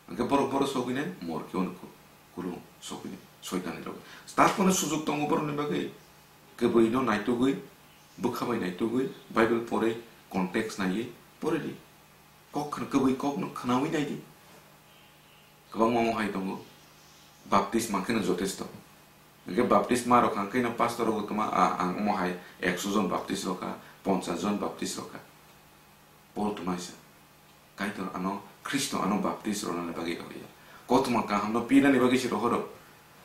Hingkhe borok, borok sogwinai morke ono ku-, kulung sogwinai, soitanni rok. Taphano sujuk tongo borokni bagwi. Kwbwino naitugwi, bwkha bai naitugwi, Bible porwi, context naiwi poridi. Kok khna-, kwbwi kokno khnawi naidi. Kwbangma omo hai tongo. Baptisma kheno jotesto. Hingkhe baptisma rok hangkhe no pastor rok tongma, a, ang omo hai ekso jon baptis rok kha, ponchas jon baptis rwkha. Paul twmaisa. Kaitor ano, Khristo ano baptis rwnani bagwi rwliya. Kothoma kahamno pirnani bagwi se rohoro.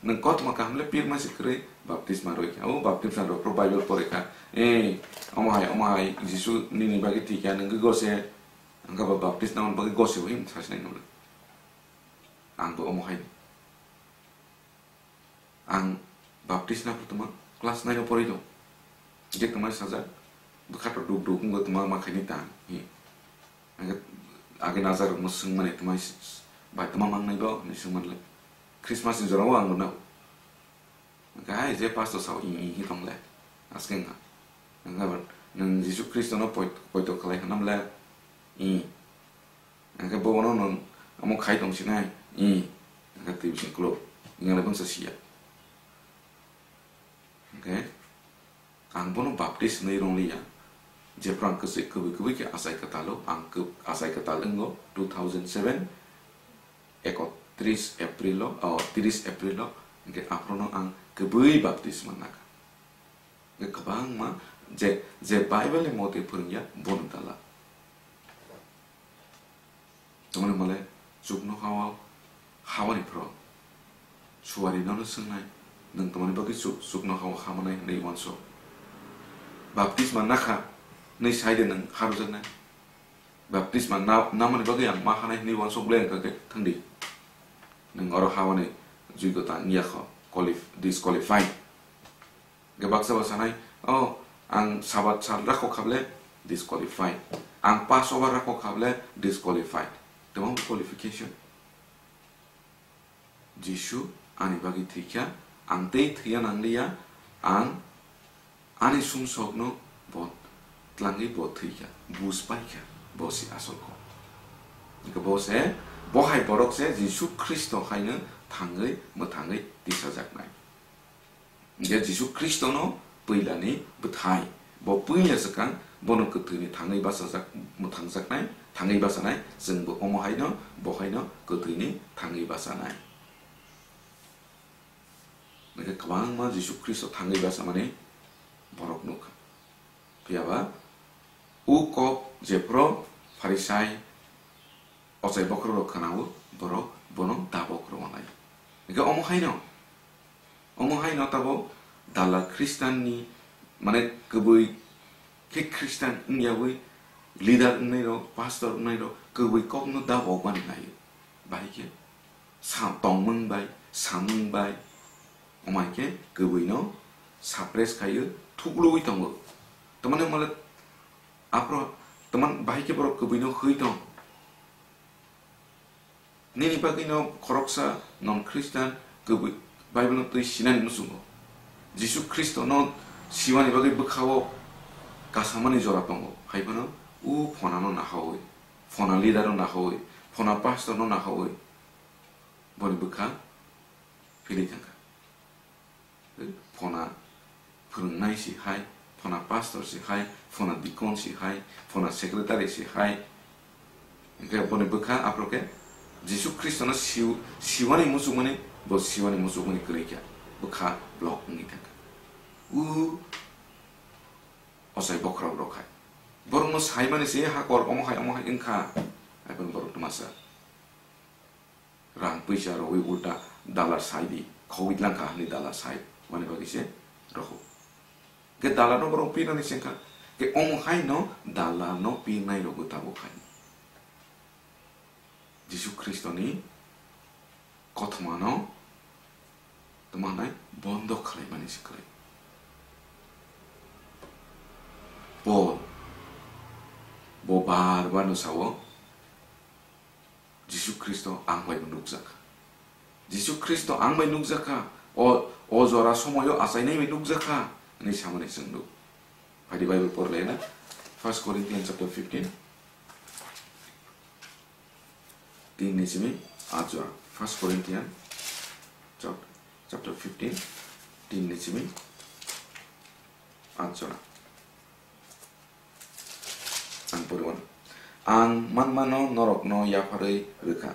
Nwng kothoma kaham le pirma se kwrwi baptisma rwikha. O baptisma rwphro Bible porikha. Ei, omo hai, omo hai, Jisu nini bagwi thwikha, nwng gose, hwnkhe bo baptisma bagwi gose bo hin sasinai nukle. Ang bo omo hai. Ang baptisma pho tongma class nine o porwi tong. Je tongmani sajak, bwkha to duk duk wngwi tongma ma khaini tang. Hi. Ang age najar rokno swngmani tongmani s-, s-, bai tongma mangnai bo hinwi swngmani le. Christmas ni jora o ang rwna. Hwnkhe hai je pastor sao i, i, i tong le. Aske wngkha. Hwnkhe bo nwng Jisu Khristo no poito, poito khlai hwnam le. I. Hwnkhe bono nwng omo khai tong sinai, i, hwnkhe twi bising klo, inga le bangsa siya. Hwnkhe ang bono baptis hinwi rongliya, jephru ang kwchwi kwbwi kwbwi khe achai kwtalo, ang kw-, achai kwtal wngo two thousand seven, ekotris April o, o, tris April o, hwnkhe aphuru no ang kwbwi baptisma nakha. Hwnkhe kwbangma je, je Bible ni mote phwrwngya, bono dala. Tamoni male chuknohao hamani phro. Suari nono swngnai, nwng tamoni bagwi chuk-, chuknohao hamanai hwnwi uansuk. Baptisma nakha hwnwi sai de nwng harjaknai. Baptisma na-, namani bagwi ang ma hanai hwnwi uansuk ble wngkha khe thangdi. Nwng oro hamani joigota wngya kho, qualif-, disqualified. Hwnkhe baksa bo sanai, "Oh, ang Sabat sal rakho khable disqualified. Ang Passover rakho khable disqualified." Tamo qualification. Jisu ani bagwi thwikha, ang tei thwiya nangliya, ang ani sumsokno bo tlangwi bo thwikha, bus paikha, bo se asol kok. Hwnkhe bo se, bo hai borok se Jisu Khristo haino thangwi mwthangwi tisajaknai. Hwnkhe Jisu Khristono puilani bwthai, bo puila swkang bono kwthwini thangwi bachajak, mwthangjaknai, thangwi bachanai, chwngbo omo haino, bo haino kwthwini thangwi bachanai. Hwnkhe kwbangma Jisu Khristo thangwi bachamani borok nukha. Phiyaba o kok jephru Pharisai ochai bokhorok rok khwnao, borok bono dabok rw nai. Hwnkhe omo haino, omo haino tabok dalal Khristanni, mane, kwbwi khe Khristan wngyawi leader wngnai rok, pastor wngnai rok kwbwi kokno dabok mani nai. Bahai khe sa tongmung bai, samung bai, omo hai khe kwbwino suppress khaiwi thuklwi tongo. Tamani mole aphro, taman bahai khe borok kwbwino hwi tong. Nini bagwino khoroksa non Christian kwbwi Bible no twi sinani muchungo. Jisu Khristo no siwani bagwi bwkhao kasamani jora tongo. Hai phano o phonano nahawi, phona leader no nahawi, phona pastor no nahawi. Boni bwkha philwi thangkha. Phona phwrwngnai se hai, phona pastor se hai, phona deacon se hai, phona secretary se hai. Hwnkhe boni bwkha aphuru khe Jisu Khristono siw-, siwani muchukmani, bo siwani muchukmani kwrwi kha. Bwkha block wngwi thangkha. O ochai bokhorok rok hai. Borokno saimani se hakor omo hai, omo hai wngkha. Hai phano borok twmasa. Rang puisa rogwi ulta dalar sai di, khogwi langkha hwnwi dalar sai, mani bagwi se rohor. Khe dalarno borok pinani sengkha, khe omo haino dalarno pinai rogwi tabuk hai. Jisu Khristoni kothomano tongmanai bondo khlaimani se khlai. Paul bo bar bar no sao, Jisu Khristo ang bai bo nukjakha. Jisu Khristo ang bai nukjakha. O, o jora somoyo achainai bai nukjakha, hwnwi samani chwng nuk. Phaidi Bible porlaina. First Corinthians chapter fifteen. Tin ni simi at jora. First Corinthians chap-, chapter fifteen. Tin ni simi at jora. Ang poriwan. Ang manmano norokno yapharwi rwkha.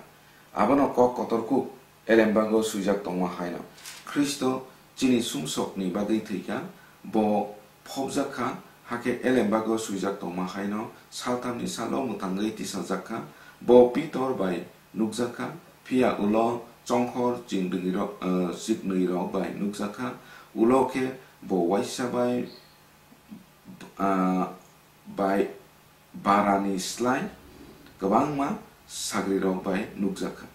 Abono kok kotor kuk, elembago swijak tongma haino. Khristo chini sumsokni bagwi thwikha, bo phobjakha, Hakhe elembago swijak tongma haino salthamni salo mwthangwi tisajak kha. Bo Pitor bai nukjak kha, phiya ulo chongkhor chingdwirok, eh, chiknwirok bai nukjak kha. Ulo khe bo uaisa bai, ah, bai barani slai kwbangma sagrirok bai nukjak kha.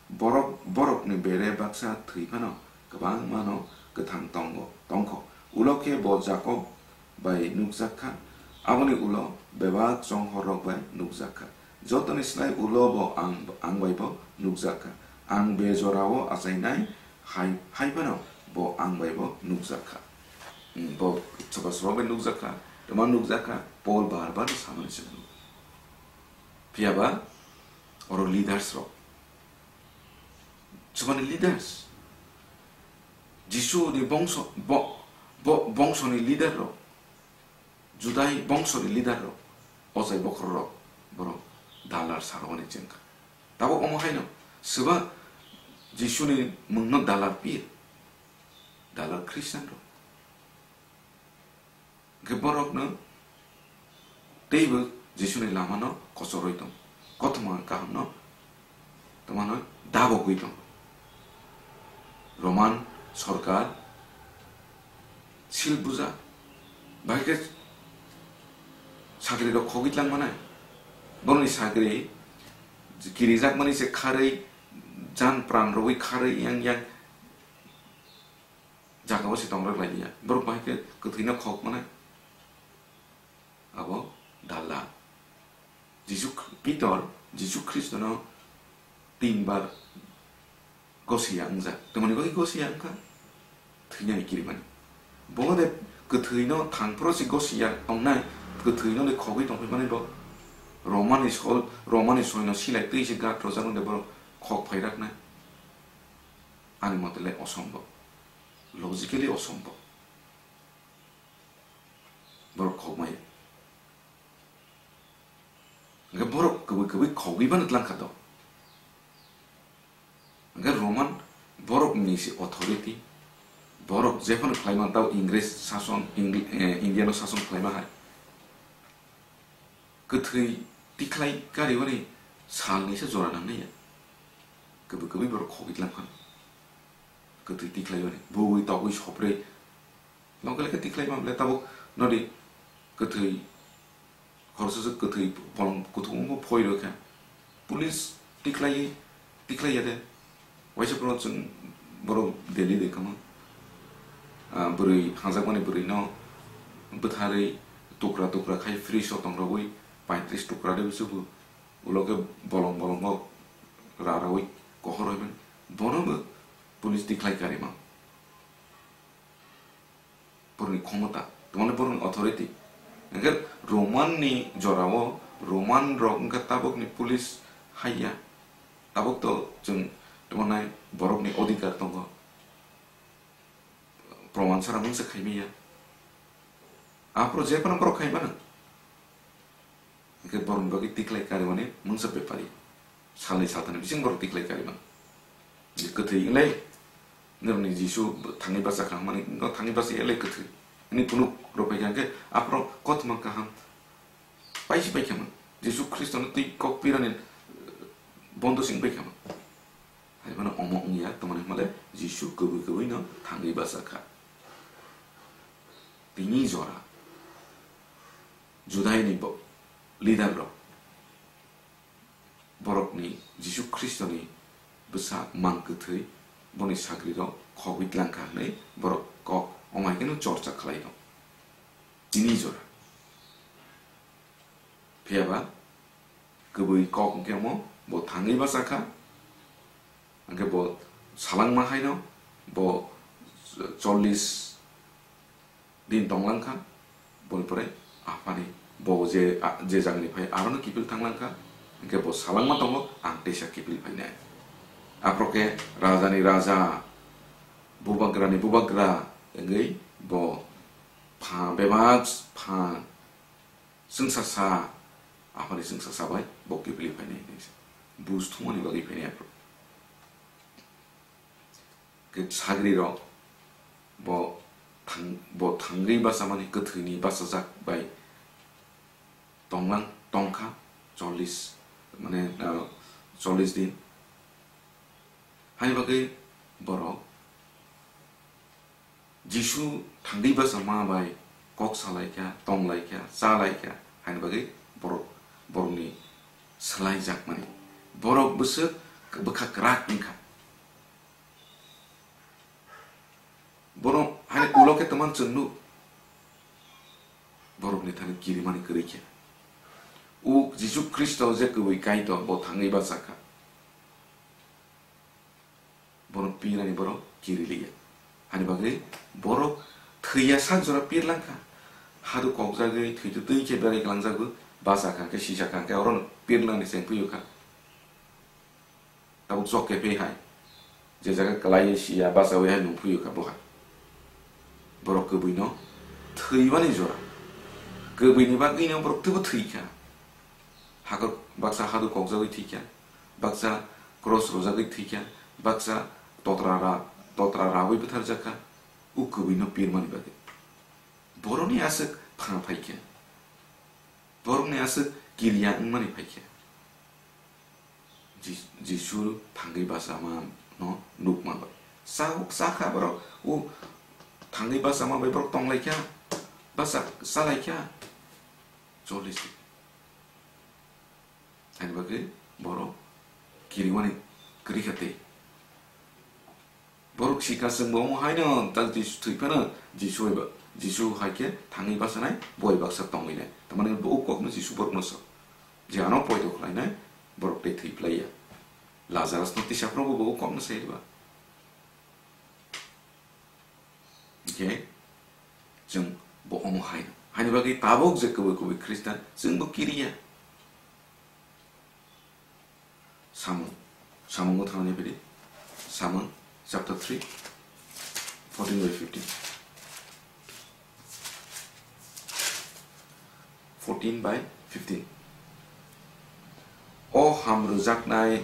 Borok, borokni bere baksa thwi phano kwbangmano kwthang tongo, tongkho. Ulo khe bo Jakob bai nukjak kha, aboni ulo bebak chonghorrok bai nukjak kha. Jotoni slai ulo bo ang, ang bai bo nukjak kha. Ang be jorao achainai hai, hai phano bo ang bai bo nukjak kha. Hmm, bo soba soba bai nukjak kha, tamo nukjak kha, Paul bar bar samani se nukgo. Phiya ba oro leaders rok, chubani leaders, Jisu ni bongso, bo, bo, bongso ni leader rok, Judai bongso ni leader rok, ochai bokhorok rok, borok dalar sarwani chengkha. Tabuk omo haino, swba Jisu ni mungno dalar piya, dalar Christian rok. Hwnkhe borokno teibo Jisuni lamano kochorwi tong, kothoma kahamno tongmano dabogwi tong. Roman sorkar sil buja, bahai khe sagrirok khogwi tlangmanai. Borokni sagri kirijakmani se kharwi, jan pran rwui kharwi yang yang jagao se tongrak lai ya. Borok bahai khe kwthwino khok mano. Abo dalla. Jisu Khri-, Pitor Jisu Khristono tin bar gosiya wngjak. Tamoni bagwi gosiya wngkha? Thwinani kirimani. Bo de kwthwino thangphro se gosiya tongnai, kwthwino de khogwi tongphai mani bo. Romani sol, Romani soino silai twi se gat rwjak wngde borok khok phairaknai. Ani mote le osombhob. Logically osombhob. Borok khokmaya. Hwnkhe borok kwbwi kwbwi khogwi bano tlangkha do. Hwnkhe Roman borokni se authority, borok jephano khlaima tao Ingres sason, Ingl-, eh, Indiano sason khlaima hai. Kwthwi tikhlai kariwani salni se jora nangnai ya. Kwbwi kwbwi borok khogwi tlangkha. Kwthwi tikhlaiwani, bui togwi sopre. Loge loge tikhlai ma bwle tabuk nodi kwthwi, khoroksa se kwthwi bolong kuthukma phoi rw kha. Police tikhlai, tikhlai ya de. Waisa phano chwng borok Delhi de kama. Ah, bwrwi, hanjakmani bwrwi no bwtharwi tukra tukra khai fridge o tong rogwi paitris tukra de bwswk bo. Ulo khe bolong bolongo ra rawi kohor hoimani. Bono bo police tikhlai karima. Borokni khomota, tongmani borokni authority. Hwnkhe Roman ni jorao Roman rok wngkha tabukni police haiya. Tabuk to chwng tongmanai borokni odhikar tongo. Proman sara mungsa khaimaya. Aphuru jephano borok khaimano. Hwnkhe borokni bagwi tikhlai karimani mungsa bepari. Salni salthani bising borok tikhlai karimani. Je kwthwi wnglai, norokni Jisu thangwi bachakha hwnmani, no thangwi bachai elai kwthwi. Hwnwi phunuk rwphaikha hwnkhe aphuru kothoma kaham paisi paikha man. Jisu Khristono twi kok pirani, eh, bondo sing paikha man. Hai phano omo wngya, tongmani hwnmale Jisu kwbwi kwbwino thangwi bachakha. Tini jora Judaini bo-, leader rok borokni Jisu Khristoni bwsa mang kwthwi boni sagrirok khogwi tlangkha hwnwi borok kok omo hai kheno chorcha khlai tong. Tini jora. Phiya ba kwbwi kok hwnkhe omo bo thangwi bachakha, hwnkhe bo salangma haino bo chollish din tonglang kha, boni pore aphani bo je, a, je jagani phai arono kiphil thanglang kha, hwnkhe bo salangma tongo, "Ang teisa kiphil phainai." Aphuru khe rajani raja, bubagrani bubagra wngwi bo pha bebak pha Chwngsa sa, aphani chwngsa sa bai bo kiphilwi phainai hinwi sa. Buj thumani bagwi phainai aphuru. Khe sagrirok bo thang-, bo thangwi bachamani kwthwini bachajak bai tonglang tongkha chollish, mane, ah, chollish din. Haini bagwi borok Jisu thangwi bachama bai kok salaikha, tonglaikha, chalaikha, haini bagwi borok, borokni swlaijakmani. Borok bwswk bwkha kwrak wngkha. Borok haini ulo khe tongmani chwng nuk. Borokni thani kirimani kwrwi khe. O Jisu Khristo je kwbwi Kaitor, bo thangwi bachakha. Bono pirani borok kiriliya. Hani bagwi borok thwiya sak jora pirlangkha. Hadu kokjagwi thwitu twi khe berai kwlangjago, bachakha khe sisakha khe orono pirlangni chengphiyo kha. Tabuk chok khe phi hai. Je jaga kwlaiwi siya bachawi hai nungphiyo kha bo hai. Borok kwbwino thwimani jora. Kwbwini bagwino borok teibo thwikha. Hakor baksa hadu kokjagwi thwikha, baksa cross rwjagwi thwikha, baksa totra ra-, totra rawi bwtharjakha, o kwbwino pirmani bagwi. Borokni aswk phang phaikha, borokni aswk kiriya wngmani phaikha. Ji-, Jisu thangwi bachama no nukma bai. Sa-, sakha borok, o thangwi bachama bai borok tonglaikha, bachak chalaikha. Chollish. Ani bagwi borok kirimani kwrwi kha tei. Borok sikha chwngbo omo haino tak Jisu thwi phano Jisu hai ba, Jisu hai khe thangwi bachanai, bo hai baksa tongwi nai. Tamani bo o kokno Jisu borokno sa. Je ano poito khlainai borok tei thwi phlaiya. Lazarus no tisa phano bo o kokno sai ba. Hingkhe chwng bo omo hai, haini bagwi tabuk je kwbwi kwbwi Khristan, chwng bo kiriya. Samung, Samungo thangna phaidi. Samung chapter three, fourteen by fifteen. Fourteen by fifteen. O ham rwjaknai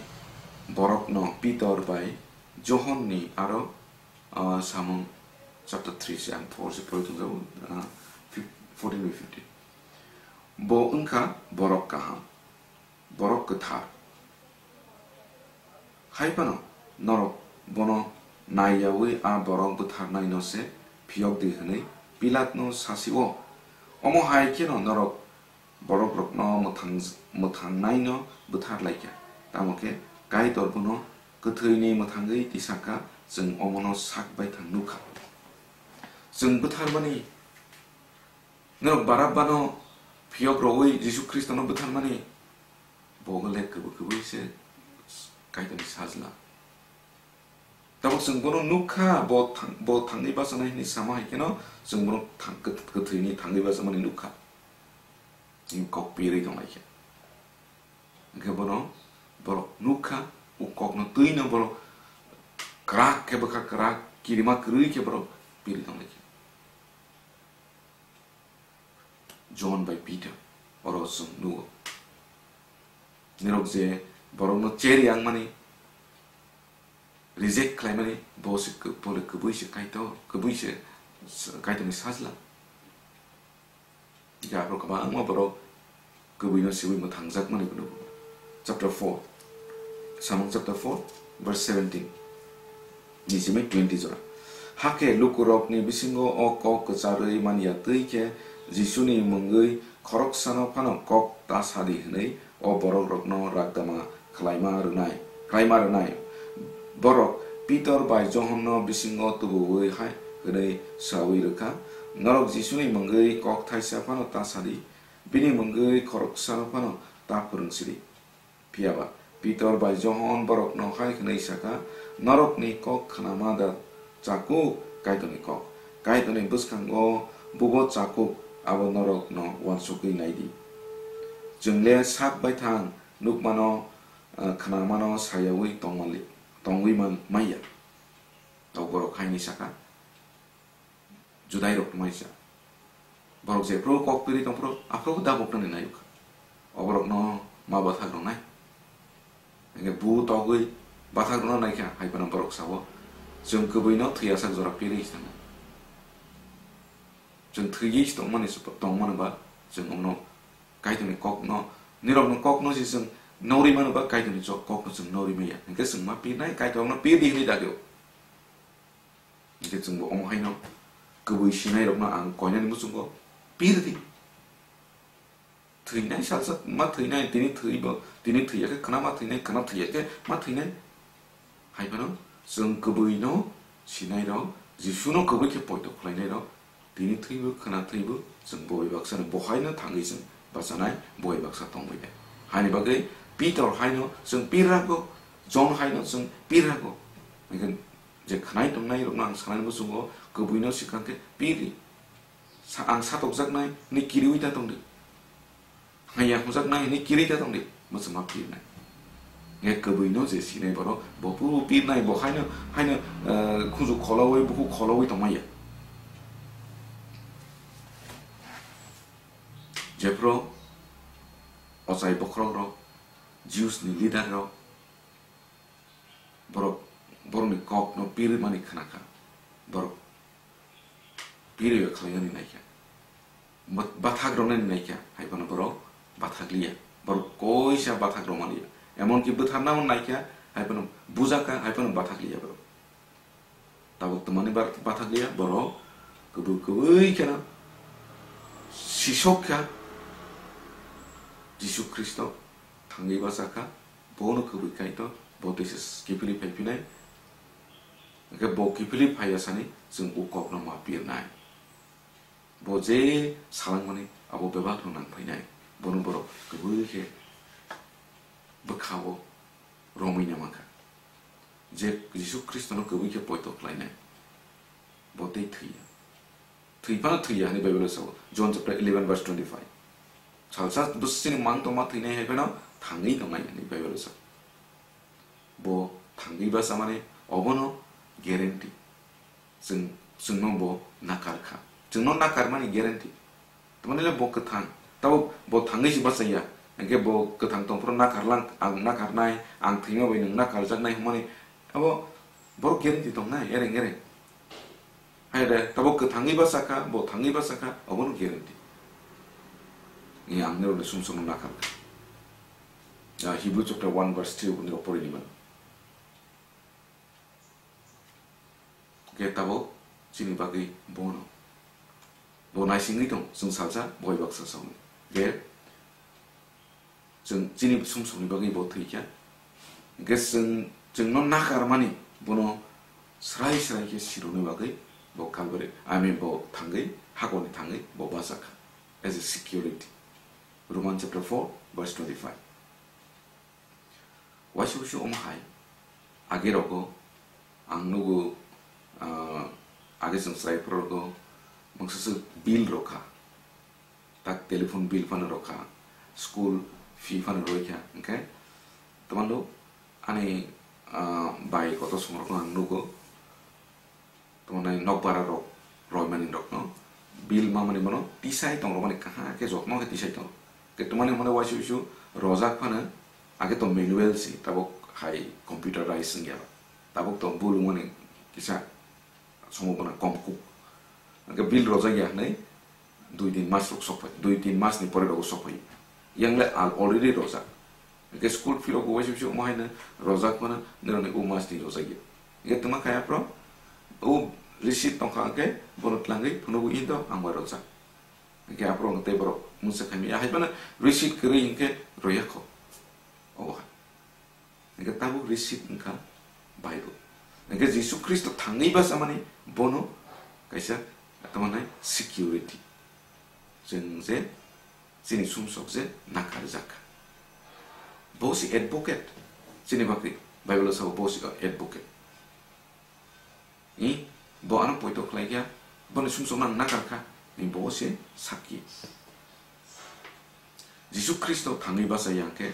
borokno Pitor bai Johonni aro, ah, Samung chapter three se ang thor se pori tongjago, ah, fif-, fourteen by fifteen. Bo wngkha borok kaham, borok kwthar. Hai phano norok bono naiyaui a borok bwtharnaino se phiyok di hwnwi Pilatno sasi-o. Omo hai kheno norok borokrokno mwthang-, mwthangnaino bwthar lai kha, tamo khe Kaitor bono kwthwini mwthangwi tisa kha, chwng omono sak baithang nuk kha. Chwng bwtharmani, norok Barabbano phiyok rwui Jisu Khristono bwtharmani, bo le kwbwi kwbwi se Kaitorni sajla. Tabuk chwng bono nuk kha, bo thang-, bo thangwi bachanai hwnwi sama hai kheno chwng bono thang-, kwth-, kwthwini thangwi bachamani nuk kha. Chini kok pirwi tong lai kha. Hwnkhe bono borok nuk kha, o kokno twino borok kwrak khe bwkha kwrak, kirima kwrwi khe borok pirwi tong lai kha. John bai Peter, oro chwng nugo. Nirok je borokno cherwi wngmani, reject khlaimani, bo se kw-, bo le kwbwi se Kaitor, kwbwi se s-, Kaitorni sajla. Hingkhe aphuru kwbangma borok kwbwino swiwi mwthangjakmani phano. Chapter four, Samung chapter four, verse seventeen ni simi twenty jora. Hakhe lukurokni bisingo o kok kwcharwi man ya twi khe Jisuni mungwi khoroksano phano kok ta sadi hwnwi o borokrokno ragdama khlaima rwnai, khlaima rwnai. Borok Pitor bai Johonno bisingo tubuwi hai hwnwi saui rwkha, "Norok Jisuni mungwi kok thaisa phano ta sadi, bini mungwi khoroksano phano ta phwrwng sidi." Phiya ba Pitor bai Johon borokno hai hwnwi sa kha, "Norokni kok khnama da chakuk Kaitorni kok. Kaitorni bwskango bubo chakuk, abo norokno uansugwi nai di. Chwng le sak baithang nukmano, eh, khnamano sayaui tongmali-, tongwi man manya." Tok borok hai hwnwi sa kha, Judairok tongmani sa. Borok jephru kok piri tongphru, aphru daboknani naiwi kha. O borokno ma bathak rwnai. Hingkhe bu togwi bathak rwna naikha, hai phano borok sao, "Chwng kwbwino thwiyasak jora piri," hwnwi. Chwng thwiwi tongmani, tongmani ba chwng omno Kaitorni kokno, nirokno kokno se chwng nori mano ba Kaitorni chok kokno chwng nori maya. Hinkhe chwng ma pirnai, Kaitorno pir di hwnwi dagio. Hinkhe chwngbo omo haino kwbwi sinairokno ang koinani muchungo pir di. Thwinai salsa ma thwinai, tini thwibo, tini thwiyakhe khna ma thwinai, khna thwiyakhe ma thwinai. Hai phano chwng kwbwino sinairok, Jisuno kwbwi khe poito khlainairok, tini thwibo, khna thwibo, chwng bo bai baksa no, bo haino thangwi chwng bachanai, bo bai baksa tongbai de. Haini bagwi Pitor haino chwng pir rago, Jon haino chwng pir rago. Hinkhe je khnai tongnairokno ang sanani muchungo, kwbwino swkang khe pir di. Sa-, ang satokjaknai hwnwi kiriwi ta tongdi. Haya hwnjaknai hwnwi kiriwi ta tongdi. Mwchwma pirnai. Nge kwbwino je sinai borok, bo phu pirnai, bo haino, haino, eh, khunju kholawi, bukhuk kholawi tongmaya. Jephru ochai bokhorokrok, Jews ni leader rok, borok, borokni kokno pirmani khnakha, borok piriyo khlainani naikha, bat-, bathak rwnani naikha, hai phano borok bathak liya, borok koisa bathak rwmani ya, emonki bwtharna naikha, hai phano bujaka, hai phano bathak liya borok. Tabuk twmani bar-, bathak liya, borok kwbwi kwbwi kheno sisok kha, Jisu Khristo thangwi bachakha, bono kwbwi Kaitor, bo teisa kiphilwi phai phinai. Hinkhe bo kiphilwi phaiya sani chwng o kokno ma pirnai. Bo je salangmani abo bebakno nang phainai, bono borok kwbwi khe bwkha-o romwi nangmankha. Je Jisu Khristono kwbwi khe poito khlainai, bo tei thwiya. Thwi phano thwiya hwnwi Bible-o sao, John chapter eleven verse twenty-five. Salsa bwswkni mang tongma thwinai hai phano thangwi tongnai hwnwi Bible-o sao. Bo thangwi bachamani obono guarantee. Chwng, chwngno bo nakar kha. Chwngno nakarmani guarantee. Tamani le bo kwthang. Tabo bo thangwi se bachaya. Hinkhe bo kwthang tongphuru nakarlang, ang nakarnai, ang thwima bai nwng nakarjaknai hwnmani. Abo borok guarantee tongnai, ereng ereng. Hai de, tabo kwthangwi bachakha, bo thangwi bachakha, obono guarantee. Ni ang nirokni sumsokno nakarkha. Ah, Hebrew chapter one verse three bo nirok porini mano. Khe tabuk chini bagwi bono. Bo naisingwi tong, chwng salsa, bo bai baksa songwi. Khe chwng chini sumsokni bagwi bo thwikha. Khe chwng, chwngno nakarmani bono srai srai khe sirokni bagwi bo Calvary, I mean, bo thangwi, hakorni thangwi bo bachakha as a security. Roman chapter four verse twenty-five. Waisa waisa omo hai age rogo ang nugo, ah, age chwng chwrai phuru rogo mungsa swk bill rokha, tak telephone bill phano rokha, school fee phano roikha, hinkhe tamando ani, ah, bai kotor songrokno ang nugo. Tamo nai nokbara rok roimani rokno bill mamani bono tisai tong rokmani kaham khe jotno khe tisai tong rok. Khe tongmani bono waisa waisa rojak phano age to manual si tabuk hai computerized wngya. Tabuk to bul wngmani kisa somo bono kom kuk. Hwnkhe bill rojak ya hinwi dui tin mas rok sok phai, dui tin mas ni pore rok sok phai. Yang le al already rojak. Hwnkhe school fee rok bo waisa waisa omo haino rojak phano nirokni o mas ni rojak ya. Hwnkhe twma kaya pro o receipt tongkha hwnkhe bono twlangwi phunugwi hinto ang bai rojak. Hwnkhe aphuru hwnkhe tei borok mungsa khaimya hai phano receipt kwrwi hwnkhe roya kho. Obo hai. Hingke tabuk receipt wngkha Bible. Hingke Jisu Khristo thangwi bachamani bono kaisa tamo nai security. Chwng je chini sumsok je nakarjak kha. Bo si advocate. Chini bagwi Bible o sabo bo si advocate. I, bo ano poito khlai kha, boni sumsokno ang nakar kha, ni bo se sakki. Jisu Khristo thangwi bachai ya khe,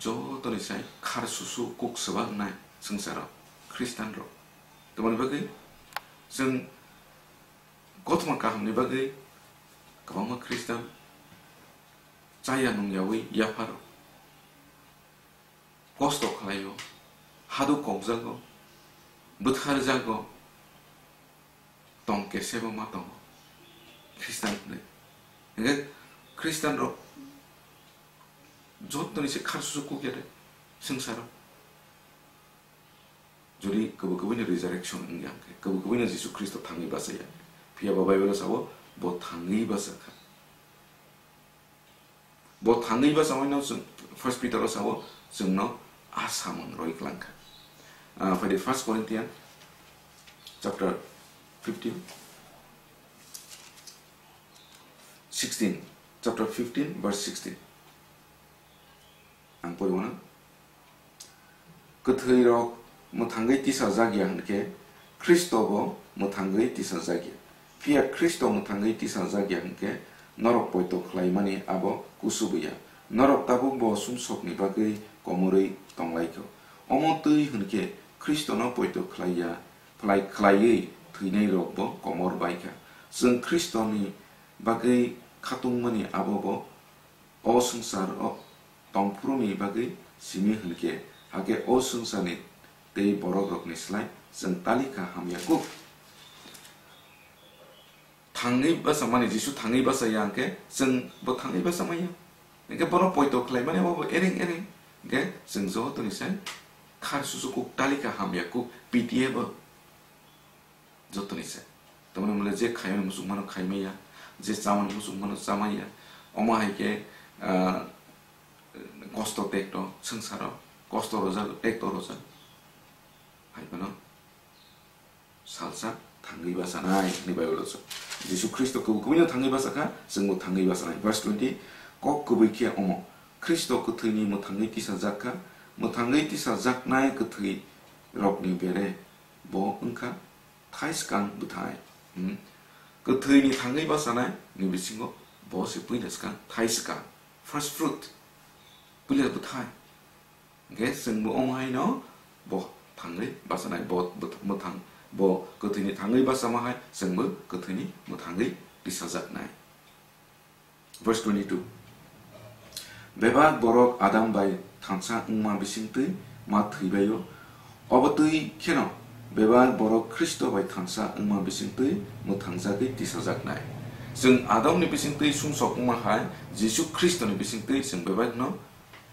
jotoni sai khar susu kuk swbak nai swngcharo Khristian rok. Tamoni bagwi chwng kothoma kahamni bagwi kwbangma Khristian chaya nungyawi yapharo. Kosto khlaio, hadu kokjago, bwtharjago, tong kesebo ma tongo. Khristan hwnwi. Hwnkhe Khristanrok jottoni se khar susuk kuk ya de swngcharo. Jodi kwbwi kwbwino resurrection wngya hwnkhe, kwbwi kwbwino Jisu Khristo thangwi bachaya. Phiya bo Bible-o sao, bo thangwi bachakha. Bo thangwi bachamaino chwng, First Peter-o sao, chwngno a samung roi klangkha. Ah, phaidi First Corinthian chapter fifteen, sixteen, chapter fifteen, verse sixteen. Ang pori mano. Kwthwirok mwthangwi tisajak ya hwnkhe, Khristo bo mwthangwi tisajak ya. Phiya Khristo mwthangwi tisajak ya hwnkhe, norok poito khlaimani abo kusubu ya. Norok tabuk bo sumsokni bagwi komorwi tonglaikho. Omo twi hwnkhe Khristono poito khlai ya, phlai-, khlaiwi thwinairokbo komor baikha. Chwng Khristoni bagwi khatungmani abo bo o swngcharo tongphuruni bagwi simi hwnkhe, hakhe o swngcharni tei borokrokni slai chwng talikha hamya kuk. Thangwi bachamani, Jisu thangwi bachaya hwnkhe, chwng bo thangwi bachamaya. Hwnkhe bono poito khlaimani abo bo ereng ereng. Hwnkhe chwng jotoni sai khar susuk kuk, talikha hamya kuk, P T A bo. Jotoni se. Tamoni mole je khaimani muchungmano khaimaya, je chamani muchungmano chamaya. Omo hai khe, ah, kosto tekto swngcharo, kosto rojak, tekto rojak. Hai phano salsa thangwi bachanai hwnwi Bible-o sa. Jisu Khristo kwbwi kwbwino thangwi bachakha, chwngbo thangwi bachanai. Verse twenty, kok kwbwi khe omo, Khristo kwthwini mwthangwi tisajakha, mwthangwi tisajaknai kwthwirokni bere bo wngkha thai swkang bwthai. Hmm. Kwthwini thangwi bachanai ni bisingo bo se puila swkang, thai swkang, first fruit, puila bwthai. Hwnkhe chwngbo omo haino bo thangwi bachanai, bo bwth-, mwthang, bo kwthwini thangwi bachama hai chwngbo kwthwini mwthangwi tisajaknai. Verse twenty-two. Bebak borok Adam bai thansa wngma bisingtwi ma thwibaio, obo twi kheno bebak borok Khristo bai thansa wngma bisingtwi mwthangjagwi tisajaknai. Chwng Adamni bisingtwi sumsok wngma hai Jisu Khristoni bisingtwi chwng bebakno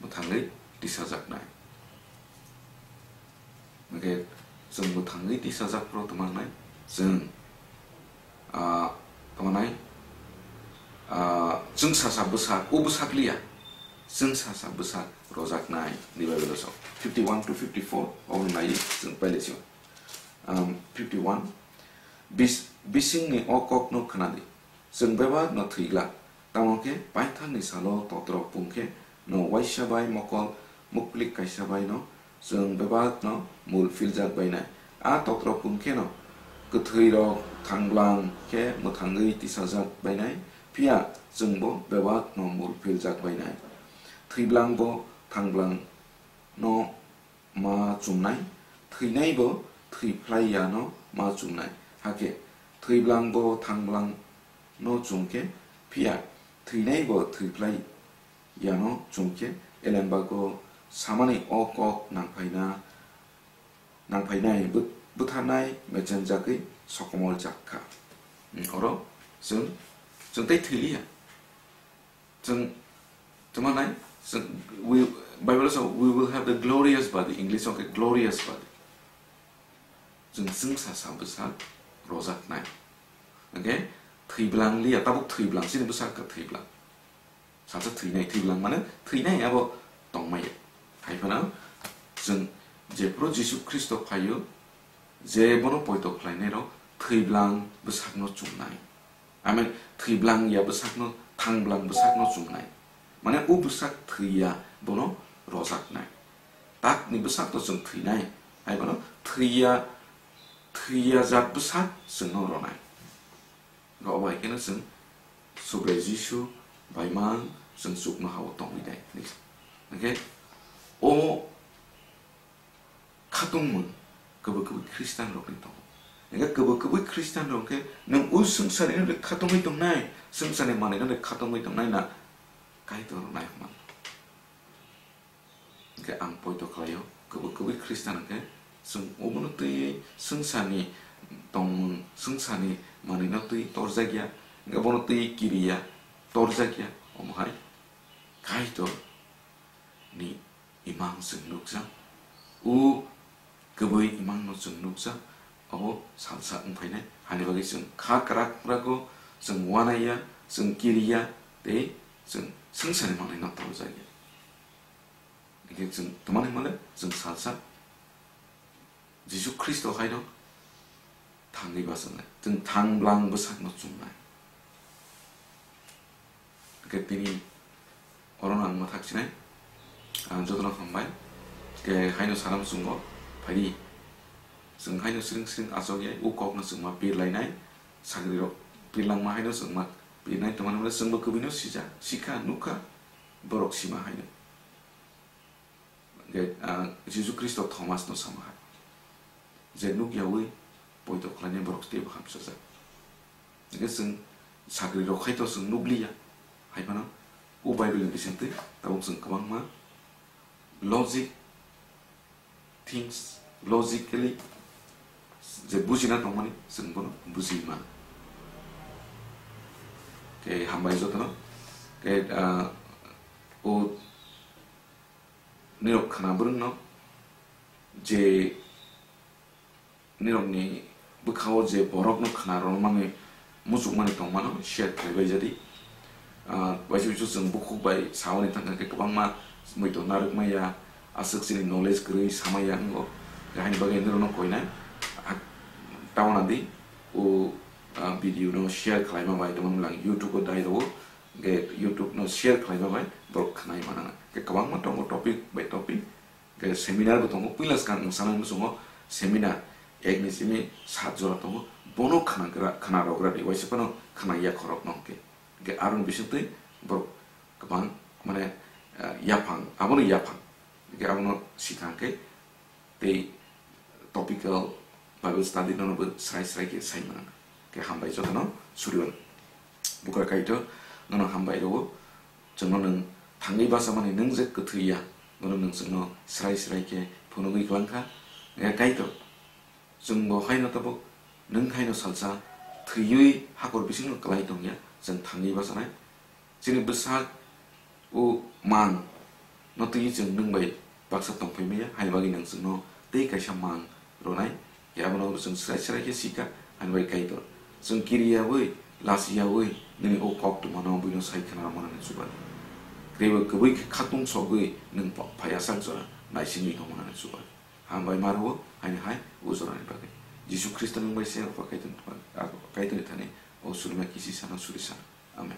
mwthangwi tisajaknai. Hwnkhe chwng mwthangwi tisajak phuru tongmangnai, chwng, ah, tongmanai, ah, chwng sasa bwsak, o bwsak liya, chwng sasa bwsak rojaknai, ni Bible-o sa fifty-one to fifty-four, obo nai chwng pailai sio. Um, fifty-one, bis-, bisingni o kokno khwnadi, chwng bebak no thwi glak, tamo khe paithakni salo totrok pung khe no waisa bai mokol muklik kaisa bai no chwng bebak no mul philjak bainai. A totrok pung khe no kwthwi rok thanglang khe mwthangwi tisajak bainai, phiya chwng bo bebak no mul philjak bainai. Thwiblang bo thanglang no ma chumnai, thwinai bo thwi phlai ya no ma chumnai. Hakhe thwiblang bo thanglang no chum khe, phiya thwinai bo thwi phlai ya no chum khe, Elembago samani o kok nangphaina, nangphainai bwt-, bwtharnai mechenjagwi sokomor jak kha. Hmm, oro chwng, chwng tei thwi liya. Chwng, chwng ma nai, chwng, we, Bible-o sa, "We will have the glorious body," English-o khe glorious body. Chwng chwngsa sa bwsak rojaknai. Hwnkhe thwiblang liya, tabuk thwiblang, chini bwsak khe thwiblang. Sacha thwinai, thwiblang mane thwinai abo tongmaya. Hai phano chwng jephru Jisu Khristo phaio, je bono poito khlainai rok thwiblang bwsakno chumnai. I mean, thwiblang ya bwsakno, thangblang bwsakno chumnai. Mane o bwsak thwi ya bono rojaknai. Takni bwsak to chwng thwinai. Hai bono thwi ya, thwi ya jak bwsak chwngno ronai. Rok bai kheno chwng Subrai Jisu bai mang chwng chuknoha-o tongwi nai hwnwi. Hwnkhe o khatungmung kwbwi kwbwi Khristian rokni tongo. Hwnkhe kwbwi kwbwi Khristian rok khe nwng o swngcharni khatungwi tongnai, swngcharni manwino khatungwi tongnai na Kaitor nai hwnmano. Hwnkhe ang poito khlaio, kwbwi kwbwi Khristian hwnkhe chwng obono twiwi swngcharni tongmung, swngcharni manwino twi torjakya, Hwnkhe bono twi kiriya, torjakya, omo hai Kaitor ni imang chwng nukjak. O kwbwi imang no chwng nukjak, obo salsa wng phainai. Hani bagwi chwng kha kwrak kwrago chwng uanaiya, chwng kiriya, tei chwng swngcharni manwi no torjakya. Hwnkhe chwng twmani hwnmale chwng salsa Jisu Khristo haino thangwi bachanai. Chwng thang blang bwsakno chumnai. Hwnkhe tini orono ang mwthak sinai. Ang jotono hambai. Hwnkhe haino sana muchungo phaidi. Chwng haino siring siring achuk ya, o kokno chwng ma pir lainai. Sagrirok pir langma haino chwng ma pirnai, twmani hwnmale chwngbo kwbwino sijak, sikha, nukha, borok sima haino. Hwnkhe, ah, Jisu Khristo Thomasno sama hai, je nukyawi poito khlainai borok teibo hamsajak. Hwnkhe chwng sagrirok hai to chwng nukliya, hai phano o Bible ni bisingtwi tabuk chwng kwbangma logic, things, logically je bujina tongmani chwng bono bujima. Khe hambai jotono. Khe, ah, o nirok khwna bwrwngno je nirokni bwkhao je borokno khwna rwmani muchukmani tongmano share khlaibai jadi. Ah, waisa waisa chwng bukhuk bai sawi tongkha khe kwbangma muitu narwkmaya, aswk chini knowledge kwrwi samaya wngo. Haini bagwi nirokno koinai, ah, tabana di o, ah, video no share khlaima bai tongmani lang YouTube o dai rwo. Hwnkhe YouTube no share khlaima bai borok khwnai mano. Hwnkhe kwbangma tongo topic by topic. Hwnkhe seminar bo tongo, puila swkang wng sanai muchungo seminar ek ni simi sat jora tongo. Bono khwnagra, khwnarogra di, waisa phano khwnaya khorokno hwnkhe. Hwnkhe aroni bisingtwi borok kwbang mane, eh, yaphang, abono yaphang. Hwnkhe abono sikha hwnkhe tei topical Bible study nono bo srai srai khe sai mano. Khe hambai jotono suriwan. Bukhuk Kaitor nono hambai rwo. Chwngno nwng thangwi bachamani nwng je kwthwi ya, bono nwng chwngno srai srai khe phunugwi kwlangkha. Khe Kaitor, chwngbo haino tabuk nwng haino salsa thwiwi hakor bisingo kwlai tongya, chwng thangwi bachanai. Chini bwsak o mang no twiwi chwng nwng bai baksa tongphai maya, hai bagwi nwng chwngno tei kaisa mang rwnai. Khe abono chwng srai srai khe sikha, hai bai Kaitor. Chwng kiriyawi, lachiyawi, nini o kok tongmano buino sai khna rwmani chubachu. Teibo kwbwi khe khatung sogwi nwng phai asak jora naisingwi tongmani chubachu. Hambai ma rwo, haini hai o jorani bagwi. Jisu Khristo nwng bai se Apha Kaitorni thani o surima kisi sana suri sana. Amen.